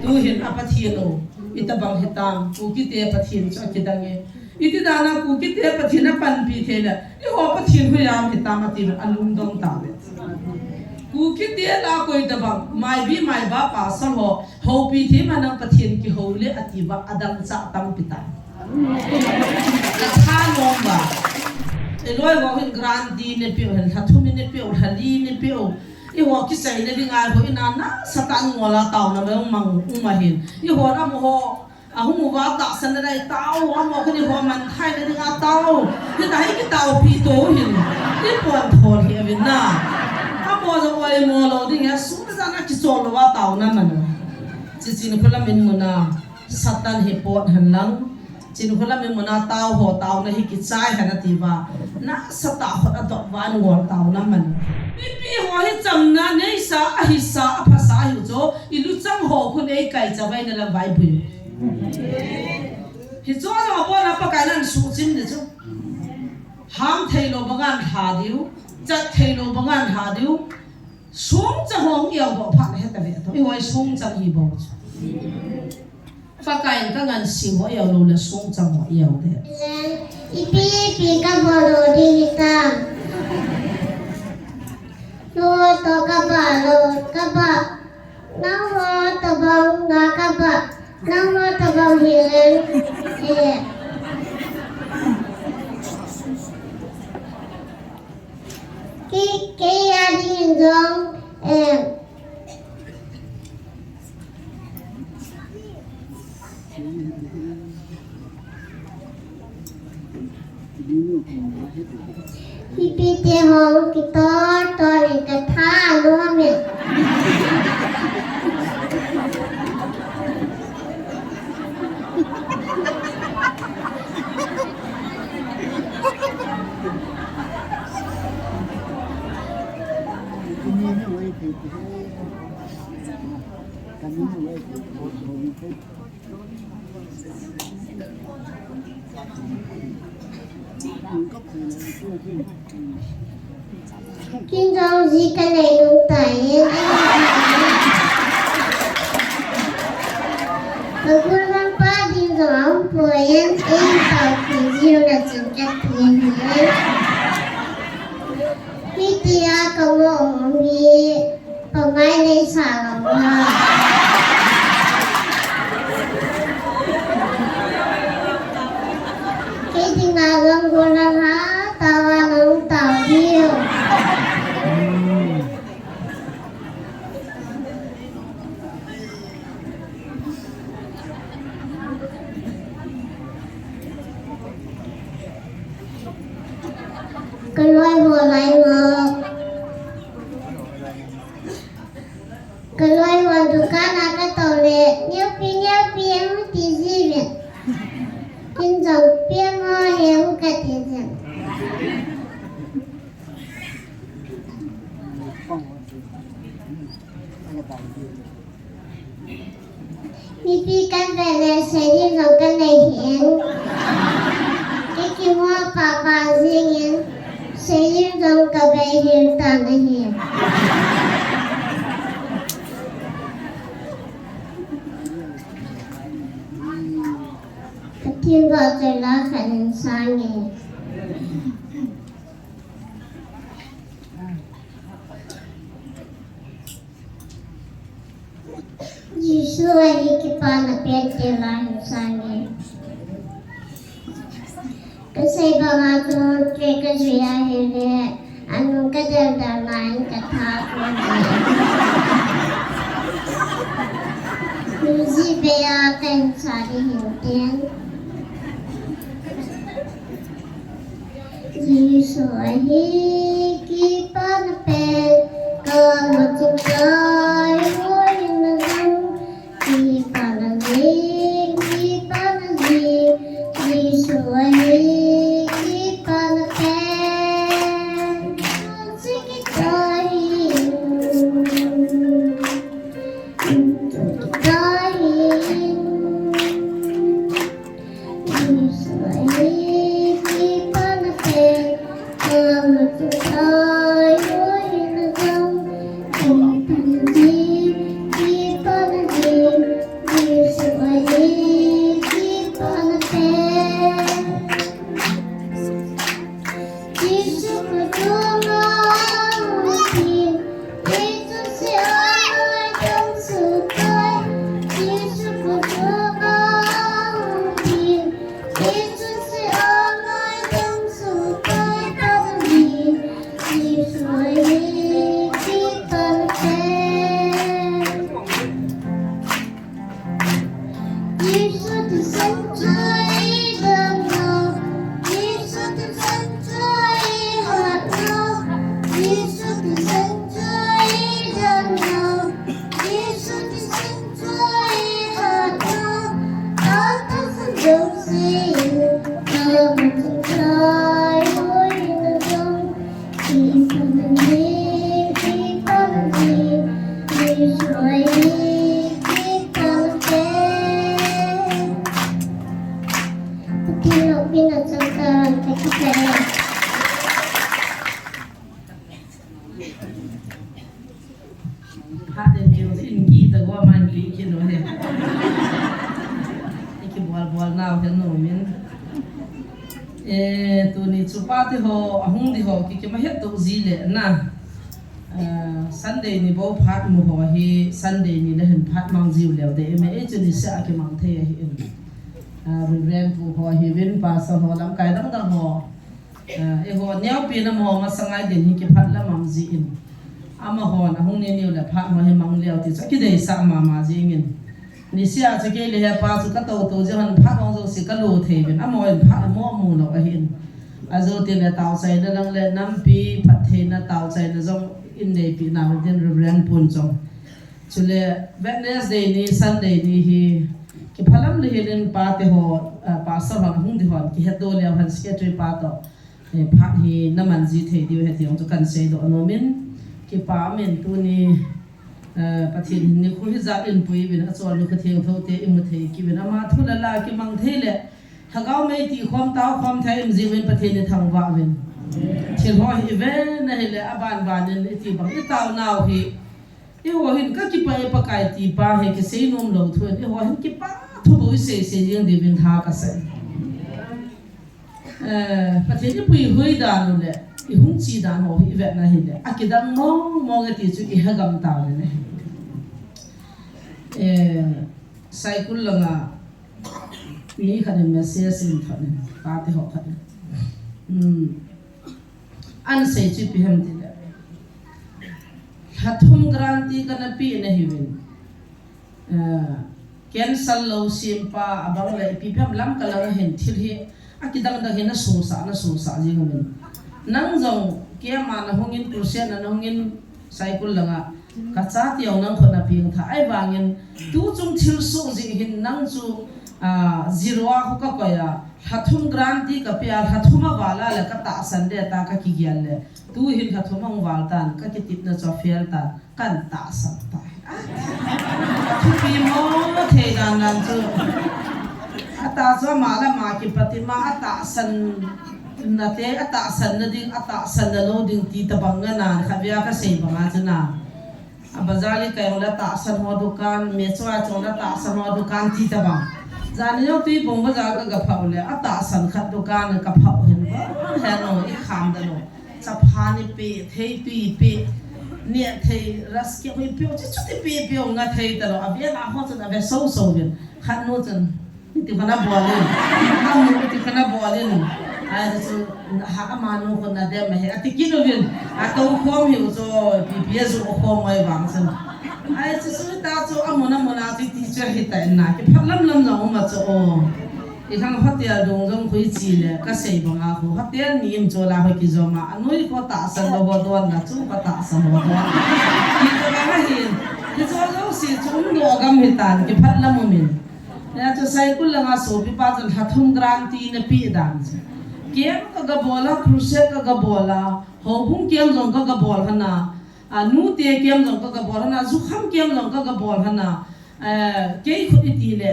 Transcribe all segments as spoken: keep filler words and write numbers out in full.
Tuhin a Pathen u, itobang hitam, Kukite Pathen chu akidang e. Iti dan a Kukite Pathen apanpi thei le, eiho Pathen hoiya um hitam ati a lungdong tauve. Kukite lah a koi tobang, maibi maiba pasal ho, houpi thei man a Pathen kihou le ati uva adang cha tampi tam. Katha nom uva. Iloi ho hin grant di neipeu, hin lha thum neipeu, lha li neipeu. Eiho kiseina dinga eiho in a nasatah in ngol a taona mang mang um ahin. Eiho amaho ahung uva tahsan nading a tao, amaho khat eiho mangthai nading a tao. Hita hi kitaopi to hin. Ipon thol hi avin na. Amaho jong oimo lou ding a sum le jan a kichol lou a taona man. Chuche chun kholam in mun a Satan hi pot hen lang. Chun kholam in mun a tao ho taona hi kichai hen ati uva. Nasatah hot a dop uva ngol taona man. Mipi ho hi chamna neisa, ahisa, aphasa hiu chu. I luchang ho khun eikaicha uva ina lam vaipui. Hichu abon a Pakai in asuhchim ding chu. Ham thei lou banga lha diu, chat thei lou banga lha diu. Songchang ho iau doh phat le heta ve to. Eiho songchang hi bou chu. Pakai in kangansei ho iau lou le songchang ho iau de. Ipi ipi kabol lou ding hitam. Lou to kabol lou, kabol. Nangho tobang nga kabol. Nangho tobang hilen. Eh. Kei, kei a ding in jong, eh, Mipite ho kitol tol in katha lou me. Kin jong ji kanei lou tai. Ka gun lang pa ding jong aum poi, ei tao pi ji na chin ka pi ni. Hitia ka mo hi. Pamai nei sa lou na. Kei dinga lang go lang ha, tao a lang tao diu. Ka loi ho lai mo. Ka loi ho dukan a ka tou le, neopi, neopi, em ti ji ve. Kin jong pi mo, em ka ti ji. Mipi kan ve le seilim jong kan nei hin. Kei kimo papa jing in seilim jong ka bei hel tan ahi. Pathen vahchoi la khat in sang e. Jesu ahi kipana pen te la hin sang e. Ka sei banga chu tre ka jui ahile, anung ka del del ma in ka tha ko ne. Nung ji be a ka in sa di hin ten. Jesu ahi kipana pen, ka ma chu kai hoi na dang, kipana ji, kipana ji, Jesu ahi kipana pen, ka chi ki tai hin, chi ki tai hin. Phat den keu in ki ta go man pi ki no he. Iki bol bol nau he no min. Eh, tuni chu pate ho, ahung di ho, ki ki ma het to ji le na. Eh, Sunday ni bou phat mu ho hi, Sunday ni le hin phat mang jiu leu de, me e chu ni se a ki mang thei ahi in. Ah, Reverend pu ho hi vin, pastor ho lamkai dang dang ho. Ah, eiho neopi na mo masanga i din hi kiphat lam am ji in. Amahon ahung ni niu le phat mo hi mang leu ti chu kideisah mama jing in. Nisia chu kei le hepa chu ka to to jing hon phat hong jouse ka lo thei vin. Amahon phat mo mu lo ahi in. Ajo ti le tao chai na lang le nampi phat thei na tao chai na jong in nei pi na din Reverend pun jong. Chule Wednesday ni, Sunday ni hi kiphalam le hilin pate ho, ah, pastor hon hung di hon kihet do leu hen secretary pa to, eh, phat hi na man ji thei diu he ti jong chu kan sei do nom in, kipa min tuni, eh, Pathen ni khu hi ja in pui vin a chol ni khu theng tho te i mu thei ki vin ama thu la la ki mang thei le Lhagao mei ti khom tao khom thei in ji vin Pathen ni thang va vin. Thil ho hi ve na hi le a ban ban in i ti bang i tao nau hi. Eiho hin ka kipah e Pakai ti pa hi kisei nom lou thu in, eiho hin kipah thu bou i sei sei jing diuvin tha ka sa e. Eh, Pathen i puihuai dan u le, i hung chi dan ho hi i vet na hi le, a kidang mong mong e ti chu i he gam ta le ne. Eh, Saikul langa mi khat in message in thot in, pate ho khat in. Hmm. An sei chu ipi ham ti le. Lha thum guarantee kana pe na hi vin. Ah, cancel lou sim pa abang le ipi pham lam ka lang hin thil hi a kidang dang hin na susa, na susa jing vin. Nang jong keima na hung in, crusade na hung in, Saikul langa ka cha tiau nang khut na ping tha. Ahivangin tu chung thil su ji hin nang chu, ah, zero a khu ka koi a. Lha thum guarantee ka pe a, lha thum a val a le ka tahsan de ta ka kigel le. Tu hin lha thum a hung val tan, ka kitepna chu a fail tan, kan tahsan ta. Ah, thupi mo thei dan dan chu. A ta chu ama le ama kipat i ma a tahsan na te, a tahsan na ding, a tahsan na lou ding ti tabang nga nan kha via ka sei bang a chu na. A bazar i kai hole tahsan ho dukan, me chua chong le tahsan ho dukan ti tabang. Jan ni jong Tuibong bazar ka ga phau le, a tahsan khat dukan ka phau hin ba, he no, i kham da no. Chaphan i pe, thei pi pe, ne thei, ras ke hui pe, chi chu ti pe pe, nga thei ta lo, a ve la ho chun a ve so so vin. Khat nu chun, Iti khana bolin. Amu iti khana bolin. Ai chu ha amanu khun na dem he. Ati kinu vin. Ato khom hiu cho pipi azu khom mai bang san. Ai chu chu ta chu amuna muna ti ti chu hi ta na. Ki phalam lam na uma chu o. I khang hotel dung jong khui chi le ka sei bang a khu. Hotel ni im cho la ho ki joma. Anui ko tahsan lo ho don na chu ko tahsan ho don. Ki ta ba hin. Ki cho lo si chu um do gam hi tan ki phalam umin. Nia chu Saikul langa sopipa chun lha thum guarantee na pe dan chu. Camp ka ga bol a, crusade ka ga bol a, houbung camp jong ka ga bol hana, a, nute camp jong ka ga bol hana, jukham camp jong ka ga bol hana, eh, kei khut iti le,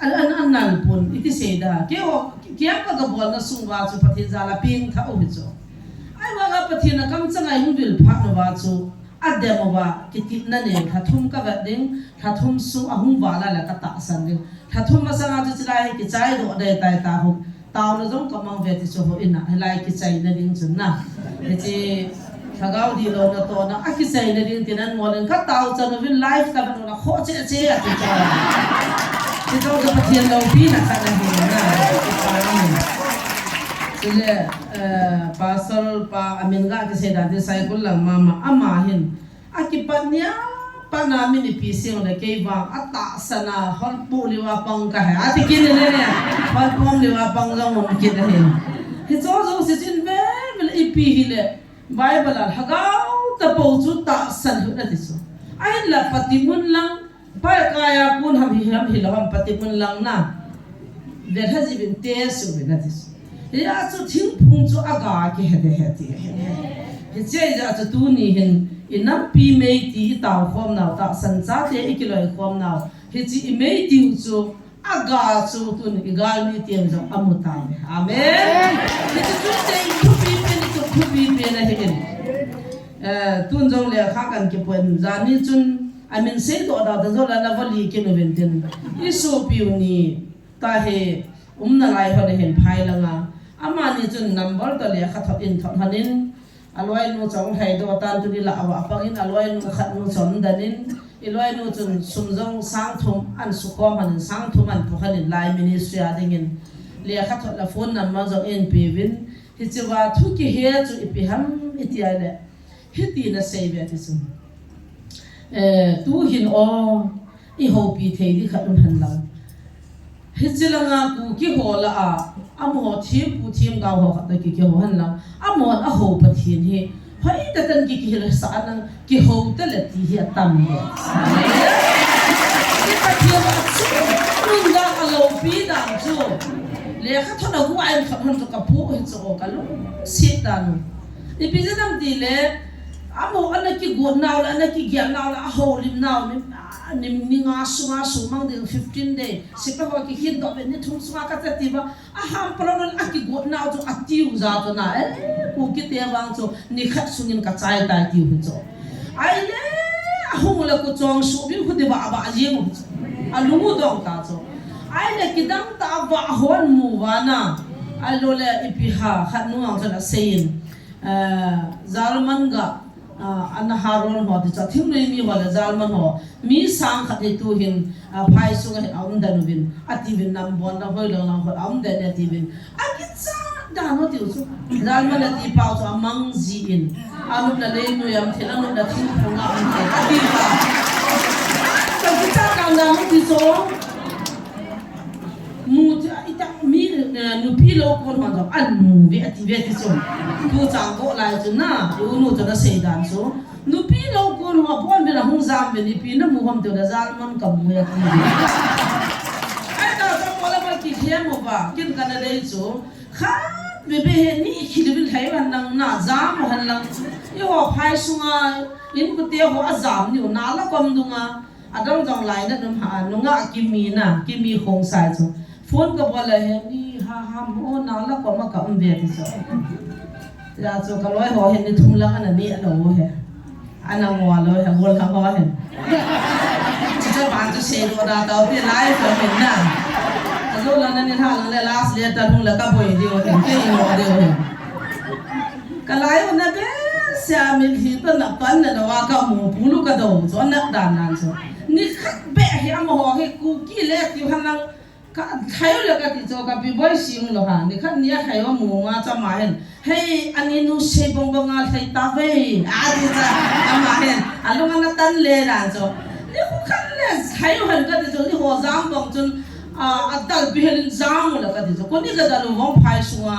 an, an, an nal pun, iti sei da. Kei ho, camp ka ga bol na sung va chu Pathen jal a peng tha u hi chu. Ahivanga Pathen a kamchang a i hung vil phat na va chu, a dem uva, kitepna nei, lha thum ka vet ding, lha thum sung a hung val a le ka tahsan ding. Lha thum masanga chu chilai hi kichai doh dei tai ta hu. Taona jong ka mang ve ti chu ho ina, hilai kichai na ding chun na. Hichi, lhagao dih louna tohna, a kichai na ding tin an ngol in ka tao chan uvin life ka vet uvin a kho che che a ti chu. Ti chu ka Pathen loupina khat ahi na. Chule, eh, Pastor pa amin ga kisei dan ti Saikul lang mama ama hin. A kipat nia, pat na min ipi seng le kei vang, a tahsan a, hol pu liu a pang ka he. A ti kit le le, hol pom liu a pang jong um kit le hin. Hi cho jo si chin ve, ve le ipi hi le, Bible a, lhagao ta po chu tahsan hi na ti chu. A hin la pati mun lang, pa kaya kun ham hi ham hi lo ham pati mun lang na. Ve ha ji vin te su ve na ti chu. Hia chu thingphung chu a ga kihe de he ti. Hiche a chu tuni hin i nampi mei ti i tao khom nau tahsan chate i kiloi khom nau. Hichi i mei tiu chu a ga chu tun i galmi tiem jong a mu ta me. Amen. Hichi chu te i thupi pen i chu thupi pen a hi in. Eh, tun jong lekha kan kipuan, jani chun amin seidoh da ta jong la na vali kin uvin tin. I sopiu ni ta hi umna lai hon hin phai langa. Amani chun number to lekha thot in thot hanin, aloinu chong haidoh tan tuni la awa pangin, aloinu khat nu chom danin, iloinu chun sum jong sang thum an sukhom hanin, sang thum an phu hanin, lai ministry a dingin lekha thot la phone number jong in pevin, hichiva thu kihe chu ipi ham iti a le. Hiti na sei ve ti chu. Eh, tu hin o, i houpi thei di khat um hen lang. Hichi langa Kuki ho la a, amaho thempu themgao ho khat na ki, kiho hen lang. Amaho a ho Pathen hi, hoi ta tan ki, kihil sa nang, kiho ta le ti hi atam le. I Pathen a chu, nun da a lopi dan chu. Lekha thot a hu a in thot hon chu ka pu hi chu ka lungset dan u. Ipi jeh ham ti le, amaho ana kigot nau le, ana kigel nau le, a holim nau ni, a, ni, ni nga sunga sumang ding fifteen day. Sepai ho kikhin doh ve ni thum sunga ka cha ti va, a ham palon a kigot nau chu a tiu ja chu na, eh, Kuki te vang chu ni khat sungin ka chai tai tiu chu. Ai le, a hung le ku chong su bi khu ti va, va jing chu. A lungu dong ta chu. Ai le kidang ta va hon mu va na. Ai lo le ipi ha khat nu ang chu na seiyin. Eh, German ga, ah, ana Harol ho ti cha, thingnoi mi ho le German ho, mi sang khat hi tu hin, ah, phai sunga hin a um dan uvin, ati vin nam bon la hoi lang lang ho a um dan ati vin. A kicha dan ho ti u chu. German ati pau chu a mang ji in. A nupna lei noi am thil, a nupna thingphung a um thil. Ati pa. Ka kicha dan dan ho ti chu. Nu ti a, ita mi, eh, nupi lo kon hon jong, a nu ve, ati ve ti chu. Tu chang ko lai chu na, u nu chu na sei dan chu. Nupi lo kon ho bon ve na hung jam ve ni pi na mu hom te da jal mon ka mu ya ti ve. Ai ta sa ko la ma ki khem mo ba, kin ka na dei chu. Kha ve ve he ni khi le vil hai wan nang na jam han lang. I ho phai sunga, in ku te ho a jam ni u na la kom dunga. Adang jong lai na dum ha, nunga kimi na, kimi khong sai chu. Phone ka bol a he, ni ha ha mo na la ko ma ka um ve ti chu. Ya chu ka loi ho he ni thum lang ana ni a lo he. Ana ngo lo he, gol ka ho he. Chu chu ban chu se do da tau ti lai ko he na. A zo la na ni ha lang le last letter hung la ka boi di o he, ke ngo di o he. Ka lai u na be, sia mi hi to na pan na na wa ka mu pu lu ka do, chu na dan nan chu. Ni khat be hi amaho hi Kuki le ti han lang ka thai u le ka ti chu ka pi boi sim lo ha. Ni khat ni a thai u mu ma cha ma hen. Hei, ani nu sei bong bong a thai ta ve. A ti cha ama hen. A lu ma na tan le nan chu. Ni khu khat le thai u han ka ti chu ni ho jam bong chun, a, a dal pi hen jam u le ka ti chu. Ko ni ka dal u vong phai sunga.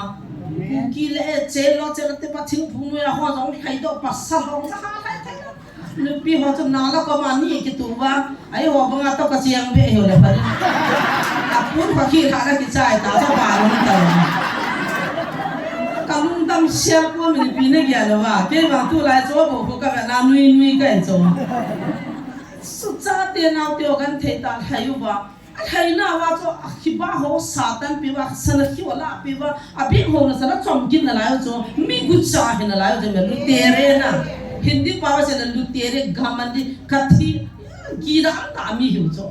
Kuki le e che lo che lo te pa thingphung noi a ho jong khai do pa sa lo cha ha khai khai lo. Nupi ho chu na la ko ma ni ki tu va. Ai ho banga to ka chiang be ho le pa ni. A pun pa ki kha la ki chai ta cha ba lo ta. Ka lung dam sia ko mi pi ne gya lo va. Ke va tu lai cho bo ko ka na nui nui ka cho. Su cha te nau te o kan thei ta thai u va. A thaina va chu a khiba ho Satan pi va, sana khi ola pi va, a bi ho na sana chom kin na lai chu, mi gu cha hin na lai chu, me Lutheran na. Hindi pa va sana Lutheran, Ghamandi, Kathi, ki da an ta mi hi chu.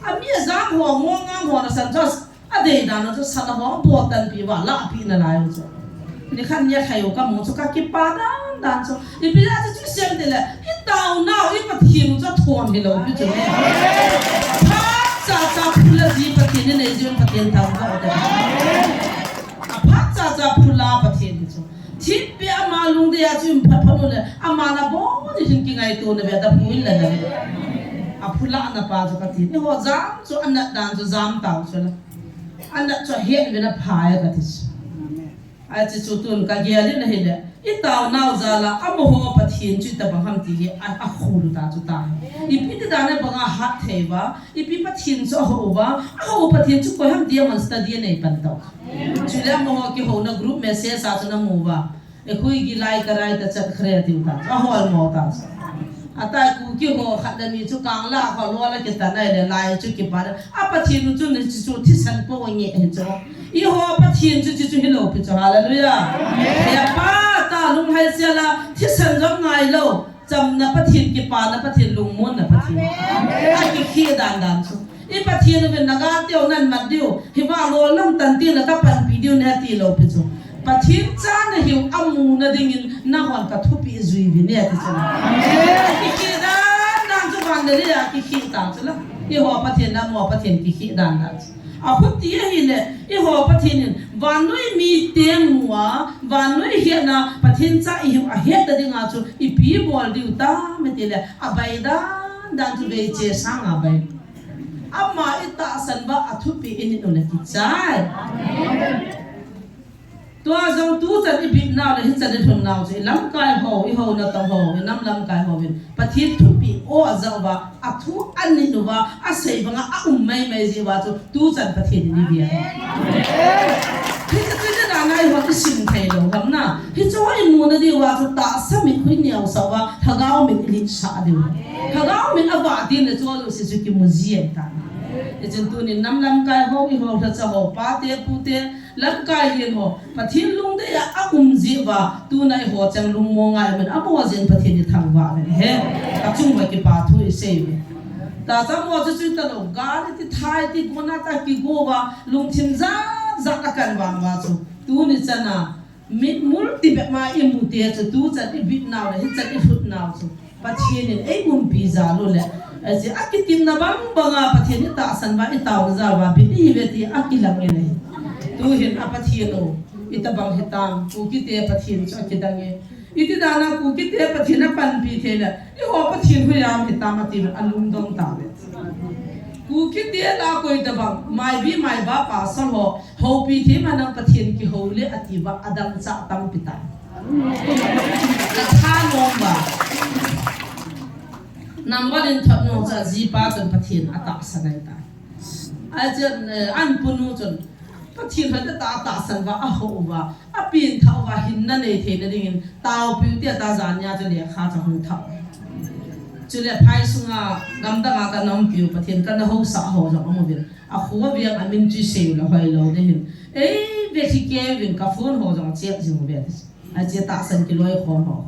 A mi a jam ho, ngo ngam ho na san chu, a dei dan chu sana ho, bo tan pi va, la pi na lai chu. Ni khan ya khai u ka mu chu ka kipa dan dan chu. Ipi la chu chu siam te le. I tao nau i Pathen chu thon hi lo pi chu ne. Phat cha cha phula ji Pathen ne nei jun Pathen tao ka te. A phat cha cha phula Pathen chu. Thip pe ama lungdei a chu phat phat le. Ama na bo ni hin ki ngai tu na ve ta pui le le. A phula na pa chu ka ti. Ni ho jam chu anat dan chu jam tao chu le. Anat chu het ve na pha ya ka ti chu. Achi chu tun ka gel in ahile, i tao nau jal a, amaho Pathen chu itobang ham ti hi a, a khulu ta chu ta. Ipi ti dan a bang a hat thei uva, ipi Pathen chu a ho uva, a ho Pathen chu koi ham ti a man study a nei pan tau. Chule amaho kihouna group message a chu na mu uva. Ekhoi gilai karai ta chat khre tiu ta chu. A hol mo ta chu. Atai Kuki ho khat le ni chu kang la kho lo la ki ta nai le lai chu ki pa. A Pathen chu ni chu thisan po nge he chu. I ho Pathen chu chu hi lo pi chu, hallelujah. He pa ta Lunglhai sela, thisan jong ngai lou. Chamna Pathen, kipana Pathen, lungmonna Pathen. Amen. Akikhel dan dan chu. I Pathen uvin naga teu nan mat diu. Hiva lol nang tan ti na ka panpi diu na ti lou pi chu. Pathen cha nahiu amu na dingin nahon ka thupi jui uvin ati chu. Amen. Akikhel dan dan chu van le le akikhel dan chu la. Eiho Pathen na mo Pathen kikhel dan dan chu. Ahuti ahile, eiho Pathen in, vannoi mite mu a, vannoi hetna, Pathen cha ihiu ahet na dinga chu, ipi bol diu tam itile, abai dan dan chu veiche sanga bai. Ama itahsan uva athupi in ule kichai. Tua jong tuchan ibit nau le hichan ilhun nau chu ilamkai ho, ihouna tong ho, inam lamkai hovin Pathen thupi o ajah uva, athu anin uva, asei banga aum maimai jeh uva chu tuchan Pathen in ivia. Hiche chu nidana eiho isim thei lou ham na. Hiche ho imu na diuva chu tahsa mit khu ineosah uva, lhagao mit ilhitsah diu. Lhagao mit avah ding le chu lungset chu kimu ji ahitai. Hichun tunin nam lamkai ho, eiho lhacha ho, pate, pute, lamkai lien ho, Pathen lungdei a aum jeh uva, tuna eiho chang lungmong a iman amaho jeh in Pathen ithangvah uve. Kachung uva kipa thu isei uve. Tahsa mo chu chu talou, gal iti thai ti gona ta kigo uva, lungthim jat jat akan vang uva chu. Tuni chana, mitmul ti bep ma imu te chu tuchan ibit nau le, hichan ilhut nau chu. Pathen in eiumpi jal u le, ache akitimna bang banga Pathen itahsan uva, itaona jal uva, bit ihiuve ti akilang in ahi. Tuhin a Pathen u, itobang hitam, Kukite Pathen chu akidang e. Iti dana Kukite Pathen apanpi thei le, eiho Pathen hoiya hitam ati alungdong tauve. Kukite la koi tobang, maibi maiba pasal ho, houpi thei ma nang Pathen kihou le ati uva adang cha tampi tai. Katha nom uva. Number in thot nom cha jipa chun Pathen atahsan ahitai. Achen, eh, anpunu chun Pathen hoitah a tahsan uva, ahou uva, apengthah uva, hinna nei theina dingin, taopiu tia ta jan nia chu lekha chu ahung thah. Chule phai sunga gamdanga kana umpiu Pathen kana housah ho jong amu uvin. Akho veng amin chu isei u le hoilou ding ahin. Ei, vethi kei uvin ka phone ho jong acheck jing uve. Ache tahsan kiloi khom ho.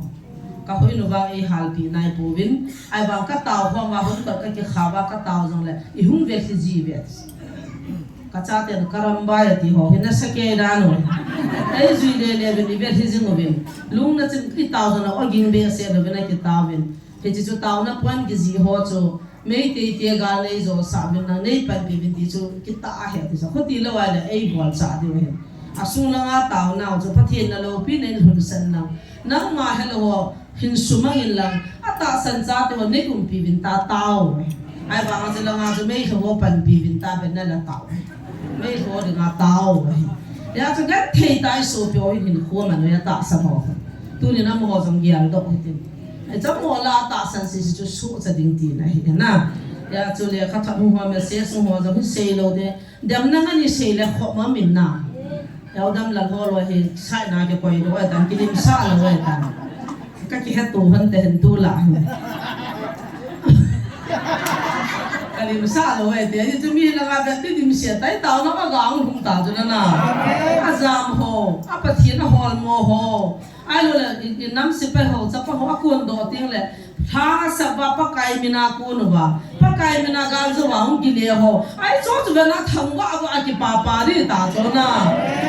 Ka hoinu vang eihalpi nai pouvin. Ahivang katao khom uva hun kot kakikha uva katao jongle. Ihung vethi ji uve. Kachaten karamba ati ho. Hina sake dan u. Eijui lele uvin ivethi jing uvin. Lungna chin itao jongle oging behseh uvin akitao uvin. Hiche chu taona point kijih ho chu, Meitei te gal nei josah uvin lang, nei panpi uvin ti chu kitah ahi ati chu. Khuti lou ahile eibolchah diu ahi. Asung langa taonau chu Pathen na loupina in lhunsan lang. Nangma helou ho hin sumang in lang. Atahsan chate ho nei umpi uvin ta tao. Ahivang chu langa chu meilhou ho panpi uvin ta ven na la tao. Meilhou dinga tao. Hijeh chun genthei tah a isopi ho hin hinkho man u atahsan ho. Tunin amaho jong geldoh hitin. Ahi chamo la tahsan sese chu suhcha ding tina ahi na. Hijeh chun lekhathot hung ho, message hung ho jong hi seilou de. Damna ngan isei le khop ma min na. Hijeh chun damlal ho loi hi saina kikoi lou ahitan, kilimsah lou ahitan. Kakihetto hon te hin tulai hi. Kalimsah lou ahi te. Hichu mi langa vet ti dimset tai, taona ma gang hung ta chu na na. Ajam ho, a Pathen a holmo ho. Ahilouleh, i, i nam sepai ho, chapa ho, akondoh teng le, lha sap uva Pakai min a kon uva, Pakai min a gal jou uva hung kile ho. Ahi chu chu vena thangvah uva akipapa ding ta chu na.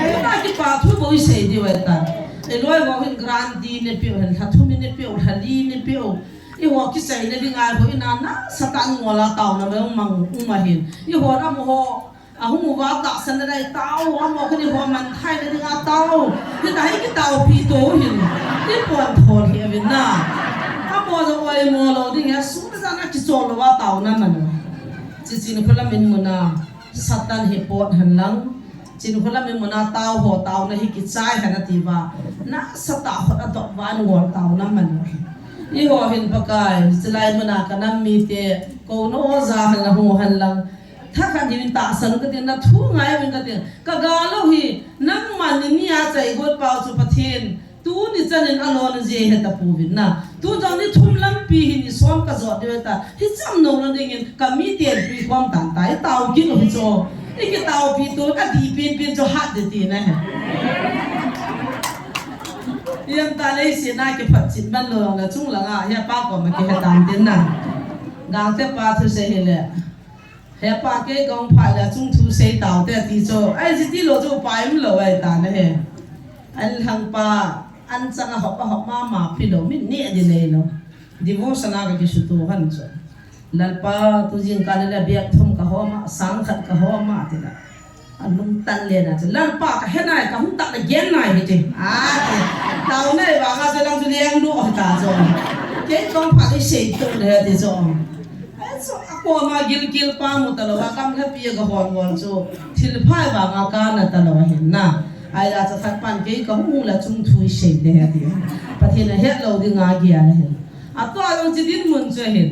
Tuna kipa thu bou isei diu ahitan. Iloi ho hin grant di neipeu hen, lha thum neipeu, lha li neipeu. Eiho kiseina dinga eiho ina nasatah in ngol a taona mong mang um ahin. Eiho amaho Ahung uva tahsan le dai tao, amaho kani ho man thai le dinga tao. Hita hi kitaopi to hin. Ipon thol hi avin na. Amaho jong oimo lou ding ahi, sum le jan a kichol louva taona man u. Chi Chinkholam in muna Satan hi pot hen lang. Chinkholam in muna tao ho taona hi kichai hen ati uva. Nasatah khut adop uva an ngol taona man u. Eiho hin Pakai, chulai muna kanam mite, kou na oja hen lang, hung hen lang. Thakhat hin tahsan u kati, na thu ngai uvin kati. Ka gal u hi, nangman ni ni a chai got pau chu Pathen. Tuni chan in alona jeh heta pouvin na. Tun jong ni thum lampi hin i som ka jot diu ta. Hicham nom na dingin ka miten pui khom tan ta. I tao kit u hi chu. I kitaopi tu, adih penpen chu hat ding tina ahi. Hiam ta leiset a kiphat chin man lou jongle chung langa, hepa koma kihe tan tin na. Gangte pa thusei hile. Hepa kei kahung phat le chung thu sei taute ti chu. Ai, ji ti lou chu pai um lou ai ta na he. An lhangpa, an chang a hop, a hop mama pi lou, min neh di nei lou. Devotion a ka kisuto han chu. Lalpa, tu jingkah le biak thum ka hom a, sang khat ka hom a, ti la. A lungtang le na chu, Lalpa, ka he nai, ka hung tah le gen nai hi ti. A, ti. Tao nai vanga chu lang chu leng du, o, ta chu. Kei kong pha kei sei tu le ti chu. Ai chu, a koma gilkel pa mu ta lou, a kam le pi ka hon hon chu. Thil phai vanga ka na ta lou hin na. Ai la chu khat pan kei ka hung la chung thu sei le ti. Pathen a het lou dinga gia le hin. A to a long chi dinmun chu hin.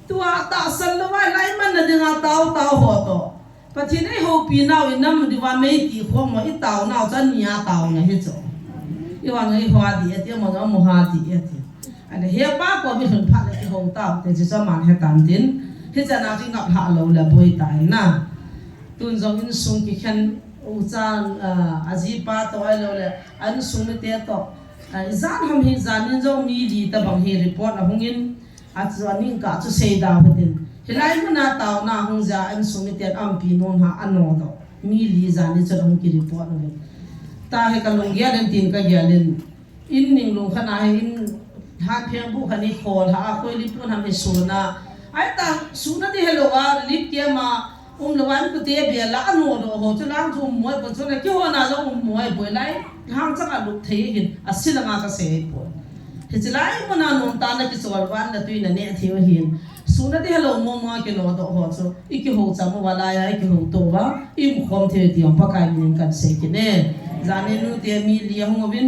Tua tahsan lou vai lai man na dinga tao tao ho to. Pathen ei houpi nau i nam diuva mei ti khom mo i tao nau chu ania tao na hi chu. I hon i hoa di ati mo mo ha di ati. Ane hepa koma i lhun phat le i hou tao te chu chu man he tan tin. Hi chan a chu ngap ha lou le boi ta na. Tun jong insung kikhen u chan, ah, a ji pa to ai lou le insung mite to. Ah, i jan ham hi jan in jong mi li ta bang hi report a hung in. A chu a ning ka chu sei da phatin. Hilai muna taona hung ja an sung miten ampi nom ha a no do. Mi li ja ni chu hung ki report no. Ta he ka lunggel in tin ka gel in. In ning lung khat na he in ha pheng bu khat ni khol ha a khoi li pun ham he suna. Ai ta suna di hello a lip ke ma um lo an ku te be la a no do ho chu lang chu um moi pon chu na ki ho na jong um moi poi lai. Hang chang a lut thei hin a sila nga ka sei poi. Hichi lai muna nom ta na kichol van na tui na neh thei u hin. Suna di hello mo mo a kino do ho chu. I kiho chang uva lai a, i kiho to uva. I um khom thei ti ong Pakai min in kan sei kit e. Jani nu te mi li a hung uvin.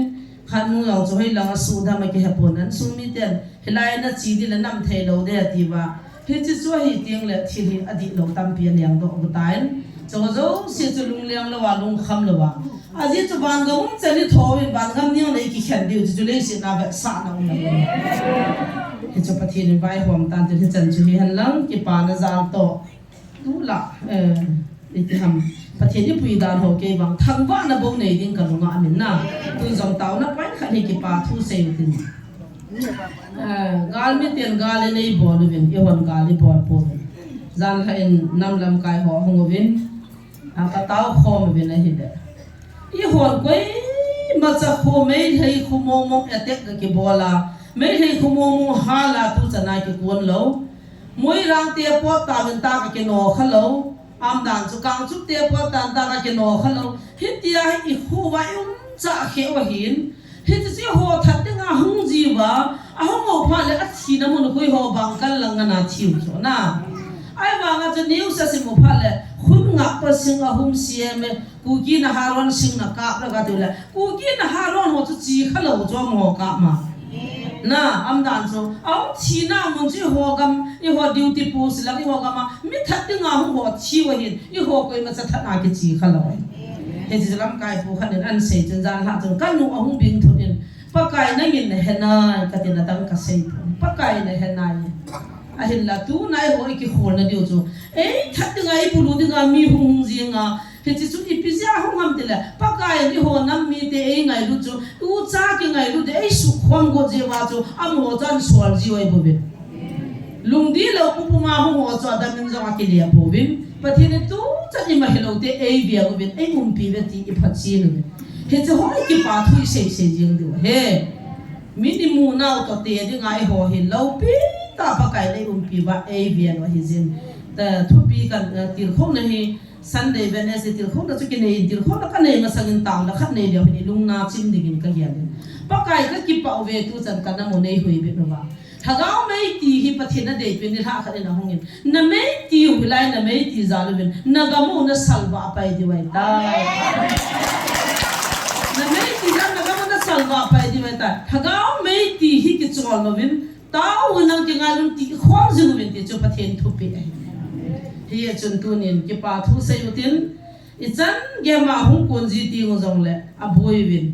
Khat nu jong chu hoi lang a su dam a kihe pon an sung miten. Hilai na chi di le nam thei lou de ati uva. Hichi chu ahi teng le thil hi adih lou tampi a liang doh u tan. Chu jouse chu lungliang lou a, lungkham lou a. Ajeh chu vangam um chan i tho in vangam niang le i kikhen diu chu, chu leiset na vetsahna um na. Hichu Pathen in vaihom tan tin hichan chu hi hen lang kipana jal toh. Tu la, eh, iti ham. Pathen i pui dan ho kei vang thangvahna bou nei ding ka lunga amin na. Tun jong taona point khat hi kipa thu sei u tin. Eh, gal miten gal in ei bol uvin, i hon gal i bol pouvin. Jan khat in nam lamkai ho hung uvin, a ka tao khom uvin ahile. I hon koima cha khu Meitei khu mong mong attack ka kibol a, Meitei khu mong mong hal a tu chan a kikon lou. Moirang te pot ta min ta ka kino kha lou. Amdan chu Kangchup te pot tan ta ka kino kha lou. Hitia hi i khu va i um cha khe u ahin. Hiti chu ho that dinga hung ji uva, a hung ho phat le a thina mun khu i ho bang kal lang a na thiu chu na. Ai vanga chu news a sim u phat le, khun ngah pa sing a hum siam e, Kuki na haron sing na kap le ka tu le, Kuki na haron ho chu chi kha lou chu mo kap ma. Na, amdan chu, a hung thina mun chu i ho gam, i ho duty post lang i ho gam a, mi that dinga hung ho thiu ahin, i ho koima cha that a kichi kha lou. Hichi chu lamkai pu khat in an sei chun jan lha chun ka nu a hung bing thut in, Pakai nangin na he nai, ka tin a dang ka sei pu. Pakai na he nai. Ahinla tu nai ho i kikhol na diu chu. Ei, that dinga i bulu dinga mi hung hung jinga. Hichi chu ipi jeh a hung ham tile. Pakai in i ho nam mite ei ngailut chu. U cha kingailut de ei sukhom got jeh uva chu. Amaho chan sol ji u ahi bouvin. Lungdih lou pum pum a hung ho chu adam in jong a kile pouvin. Pathen in tu chan ima hilou te ei veng uvin, ei umpi uve ti i phatchen uvin. Hiche ho i kipa thu i sei sei jing diu ahi. Min i mu nau toh te dinga i ho hi loupi tah Pakai in ei umpi uva ei veng u ahi jin. Ta thupi kan, eh, tilkhouna hi Sunday, Wednesday tilkhouna chu kinei in tilkhouna ka nei masang in taona khat nei leu hin i lung na chim ding in ka gel in. Pakai ka kipah uve tu chan ka nam u nei hui bit uva. Lhagao mei ti hi Pathen a dei pen ni lha khat in a hung in. Na mei ti u hilai na mei ti jal uvin. Na gam u na salvah pai diu ahi tai. Na mei ti jal na gam u na salvah pai diu ahi tai. Lhagao mei ti hi kichol louvin. Tao u nang kingailun ti khom jing uvin ti chu Pathen thupeh ahi. Hijeh chun tunin kipa thu sei u tin. I chan gei ma hung kon ji ti u jong le a boi uvin.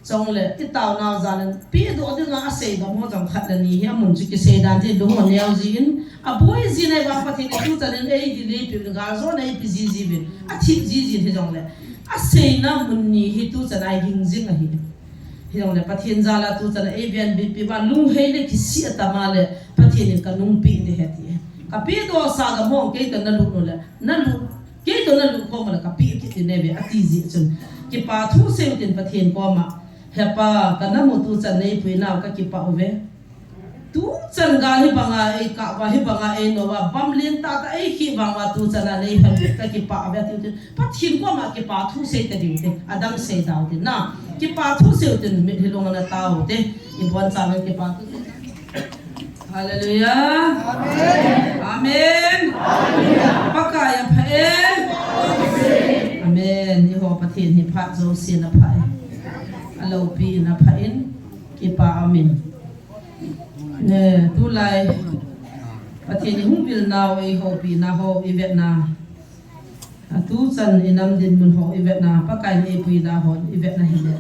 Chule, i taonau jal in, pedoh dinga a sei bang ho jong khat le ni hi a mun chu kisei dan tin lung u neo jin, a boi jin ahi vang Pathen in tu chan in ei delay pi uvin gal jo na ei pe ji ji uvin, a thip ji jin hi jongle, a seina mun ni hi tu chan a ging jing ahi. Hilou le Pathen jal a tuchan a ei venbitpi uva lunghei le kisih a tama le Pathen in kanungpeh ding ahi ti. Kapeh doh sa gamong kei toh nalut u le, nalut, kei toh nalut khom u le kapeh kit ding ahi ve ati jeh chun. Kipa thu seiyu tin Pathen koma, He Pa, kanamu tuchan neipui nau kakipah uve. Tuchan gal hibanga eikah uva, hibanga eino uva, bamlen tahtah eikhi vang uva tuchan a neiphan kakipah uve tiu tin. Pathen koma kipa thu sei tadiu te, adang sei dau tin na. Kipa thu seiyu tin, mitlhi lung a natao te. Ibon chauvin kipa thu sei. Hallelujah. Amen. Amen. Pakai apha e. Amen. Eiho Pathen hi phat jouse in apha e. Aloupi in apha in. Kipa aum in. Ne, tulai Pathen in hung vil nau eihoupi na ho ivetna. Atuchan inam dinmun ho ivetna. Pakai in eipui na ho ivetna hile.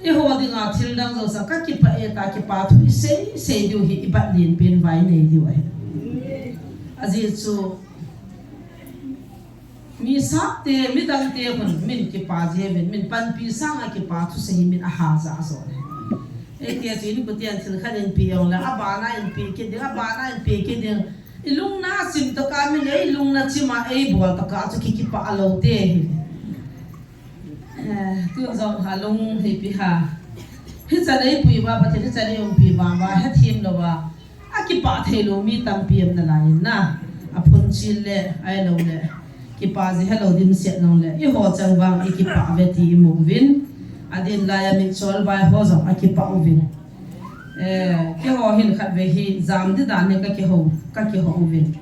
Eiho dinga thil dang jouse a kakipah e tia kipa thu isei sei diu hi ibat lenpen vai nei diu ahi. Ajeh chu mi sap te, midang te khun min kipa jeh uvin, min panpi sanga kipa thusei hi min aha ja jo le. Eite chu inkoten thil khat inpe jong le, abana inpe kit ding, abana inpe kit ding. Ilungna chim tokah min, eilungna chim a eibol tokah chu ki, kipah lou te hi. Eh, tun jong alung heipi ha. Hichan eipui uva, Pathen hichan eiumpi uva, uva hethem lou uva. Akipah thei lou mi tampi um nalai in na. Aphunchil le, ahilou le. Kipa jeh helou dimset nung le. Eiho chang vang ikipah uve ti imu uvin. Adin lai a mitchol vai ho jong akipah uvin. Eh, keiho hin khatvei hi jam di dan hi kakihou, kakihou uvin.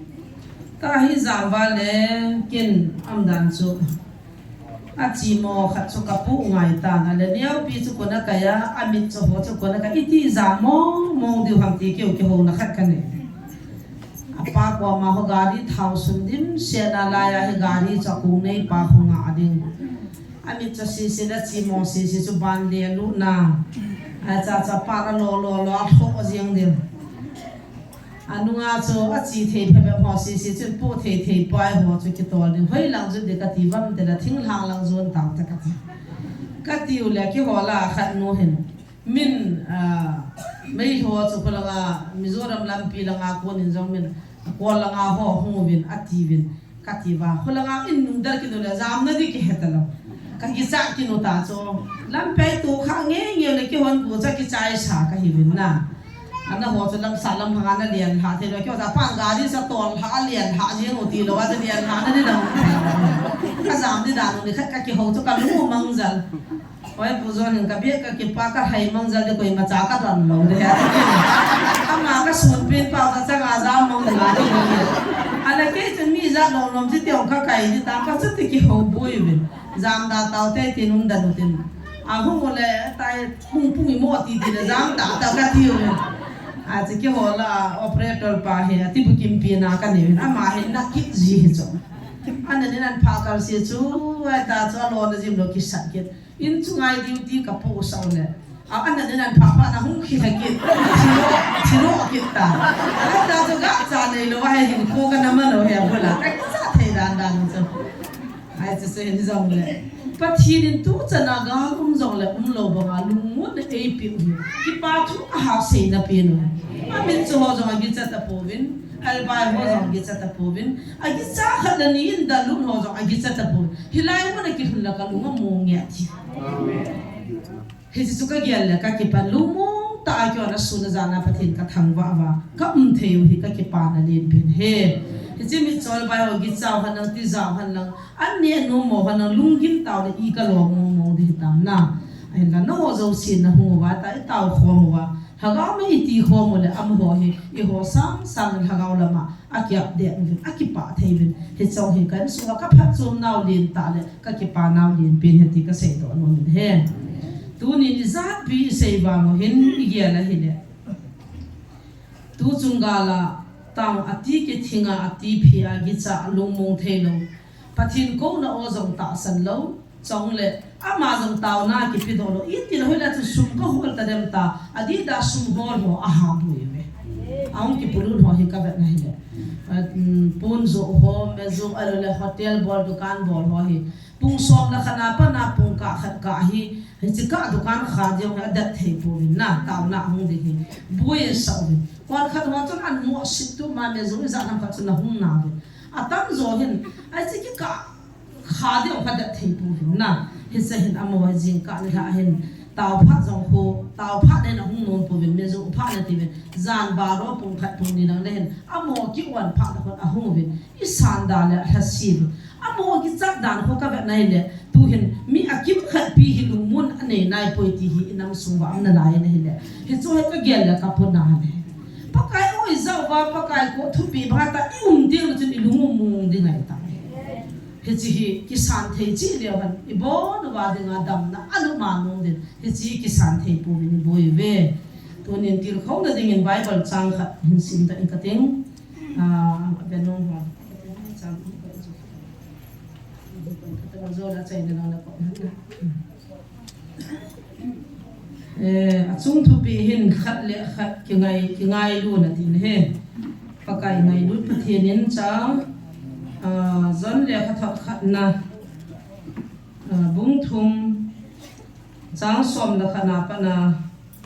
Tua hi jam uva le kin umdan chu. Achimo khat chu kapoh ngai tan, ahile neopi chu kona kai a, amit chu ho chu kona kai, iti jam mong mong diu ham ti keu kihouna khat kanei. Apa koma ho gari thao sun dimset nalai a hi gari chu akong neipa ho ngah ding. Amit chu sese le achimo sese chu ban le lutna. Acha cha pa la lo lo lo a tho jeng ding. Anunga chu achi thei phabep ho sese chun poh thei thei pai ho chu kitol ding. Hoilang jun ding kati vam tile thinglhang lang jon tau te kati. Katiu le keiho la khat nu hin. Min, ah, mei ho chu kholanga Mizoram lampi langa konin jong min. Kol langa ho hung uvin atiuvin. Kati uva, kholanga in nungdal kinu le, jamna di kihe talou. Kakichat kinu ta chu. Lampi a tou kha ngei ngei le keihon gucha kichaisa kahiuvin na. Ana ho chu lamsa lam hanga nalen lha thei lou. Keiho ta pan gari sa tol lha alen lha jeng u tilou, alen lha na di dang. Kajam di dan u ni khat kakihou chu kalung mang jal. Hoi, Pu John hin kabeh kakipa kahai mang jal de koimacha kadon lou de. Ama kasun pen pa kachanga jam mang de nga de. Ahile kei chun mi jat lom lom chi tiong kakai di ta kachu ti kihou boi uvin. Jam da tau te tin um dan u tin. Ahung u le tai hung pung imo ti ti le jam da tau katiu uvin. Achu keiho la operator pa hi ati bukim pi na kanei uvin. Ama hin nakit ji hi chu. Ana nin an pha kal se chu, ai ta chu alona jim lou kisat kit. In chunga duty kapoh sah u le. A, ana nin an pha pha na hung khi he kit. Thiro, thiro kit ta. Ai ta chu gacha neilou a he hinkho kana man lou he bula. Kakicha thei dan dan chu. Ai chu chu hin jong le. Pathen in tuchan a gal um jong le umlou banga lungmonna eipeh u hi. Kipa thu ahahsa na pen u. Amit chu ho jong akicha tapouvin. Albai ho jong akicha tapouvin. Akicha khat le ni in dalun ho jong akicha tapouvin. Hilai mun a kilhun la kalung among e ati. Hiche chu kagel le kakipan lungmong tah a keiho na sun a jan a Pathen kathangvah uva. Ka um thei u hi kakipana lenpen ahi. Hiche mitchol bai ho kicha u hen lang, tijat u hen lang. An neh nom u hen lang, lunggim tau le i kalom mong mong ding hitam na. Ahinla nangho jouse nahung uva, ta itao khom uva. Lhagao ma iti khom u le amaho hi, eiho sang sang lhagao lama. Akiap deh uvin, akipah thei uvin. Hiche hi ka insunga kaphatchom nau len tah le, kakipa nau lenpen ahi ti kaseidoh nom in ahi. Tuni ijatpi isei vang u hin igel ahile. Tuchung gal a, tao ati kithing a, ati phi a, kicha lungmong thei lou. Pathen kouna o jong tahsan lou. Chule, ama jong taona kipedoh lou. Itin hoilai chun sum kahol tadem ta. Adih da sum hol ho aha boi uve. Ahung kipuilut ho hi kavetna hile. Pon joh ho, me joh, ahilou le hotel bol, dukan bol ho hi. Pung som le khat na pat na pung kah khat kah hi, hiche kah dukan kha ding hi adet thei pouvin na, taona ahung ding hi. Boi asah uvin. Kon khat ho chun an mo sit tu ma me jong ijat ham khat chun ahung nauvin. Atamjo hin, hiche kikah kha ding hi adet thei pouvin na. Hiche hin amaho jingkah nilhah hin, tao phat jong khu, tao phat le hin ahung nom pouvin, me jong phat le tiuvin. Jan baro pung khat pung ni lang le hin, amaho ki-on phat le khun ahung uvin. Isan da le alhasi uvin. Amaho kichat dan khu kavet na hile, tuhin mi akimkhat pi hi lungmon anei naipoi ti hi inam sung uva um nalai na hile. Hichu hi kagel le kapuna le. Pakai oi jao uva, Pakai ko thupi banga ta i um ding le chun ilung um mong ding ahitai. Hiche hi kisan thei cheh leu hen, ibon uva dinga damna alum a nom ding. Hiche kisan thei pouvin iboi uve. Tunin tilkhouna dingin Bible chang khat hin sim ta ing kating. Ah, avenung ho. Chang khat. Khat ajo la chai na la ko. Eh, achung thupi hin khat le khat kingai, kingailun ati le he. Pakai ngailut Pathen in chang, ah, John lekhathot khatna, ah, bung thum, chang som le khatna pat na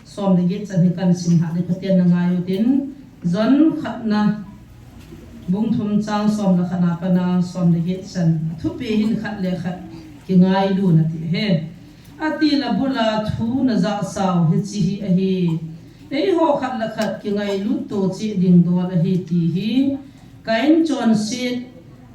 som le get chan hi kahin sim lhah ding, Pathen na ngai utin, John khatna, bung thum chang som le khatna pat na som le get chan. Athupi hin khat le khat kingailun ati he. Ati le bula thu na jahsau hiche hi ahi. Eiho khat le khat kingailut to cheh ding dol ahi ti hi. Kain chonset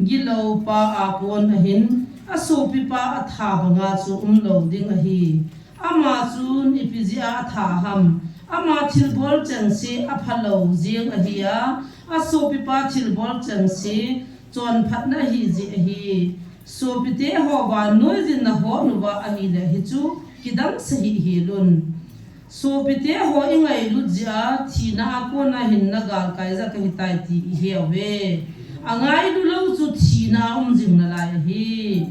gilou pa a kon ahin, asopipa atha banga chu umlou ding ahi. Ama chun ipi jeh a atha ham? Ama thilbol chengse aphalou jeng ahi a, asopipa thilbol chengse chonphatna ahi jeh ahi. Sopite ho vannoi jin nahon uva ahile hichu kidang sah hih helun. Sopite ho ingailut jeh a thina a kona hinna galkai ja kahitai ti ihe uve. Angailu lou chu thina a um jing nalai ahi.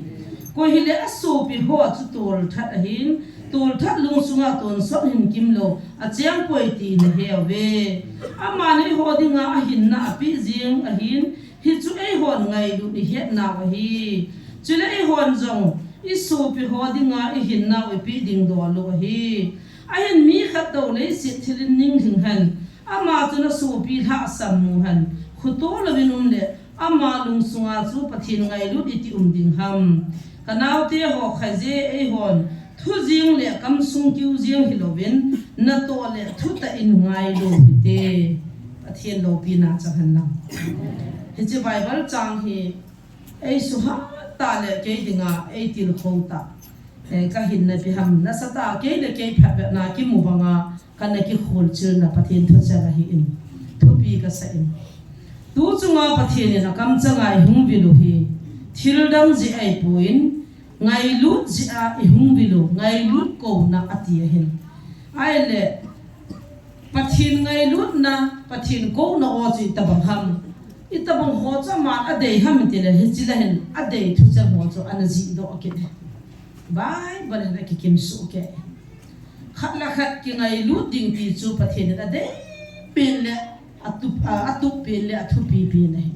Koi hile asopi ho chu tolthat ahin, tolthat lungsunga tonsot hin kimlou acheng poi ti nahe uve. Amani eiho dinga ahinna apeh jeng ahin, hichu eihon ngailut ihet nau ahi. Chule eihon jong isopi ho dinga ihinnau ipeh ding dol u ahi. Ahin mi khat tou leiset thil in ninglhing hen, ama chun asopi lhahsam mu hen, khoto louvin um le, ama lungsunga chu Pathen ngailut iti um ding ham? Kanaote ho, khaije eihon thu jeng le kamsung kiu jeng hilouvin, natoh le thutah in ngailu hite. Pathen loupina chang hen lang. Hiche Bible chang hi eisuhat tah le kei dinga eitilkhou tah, eh, kahinna ipi ham? Nasatah a kei le kei phatvetna kimu banga kana kikholchilna Pathen thucheng ahin, thupi kasah in. Tu chunga Pathen in akamchanga ihung vilu hi thildang jeh ahipon, ngailut jeh a ihung vilu, ngailut kouna ati ahin. Ahile, Pathen ngailutna, Pathen kouna ho chu itobang ham? Itobang ho chu aman adei ham itile, hiche lah hin adei thucheng ho chu ana jihdoh kit e. Bible in akikimsuh kei. Khat le khat kingailut ding ti chu Pathen in adei pen le atup, a, atup pen le athupi pen ahi.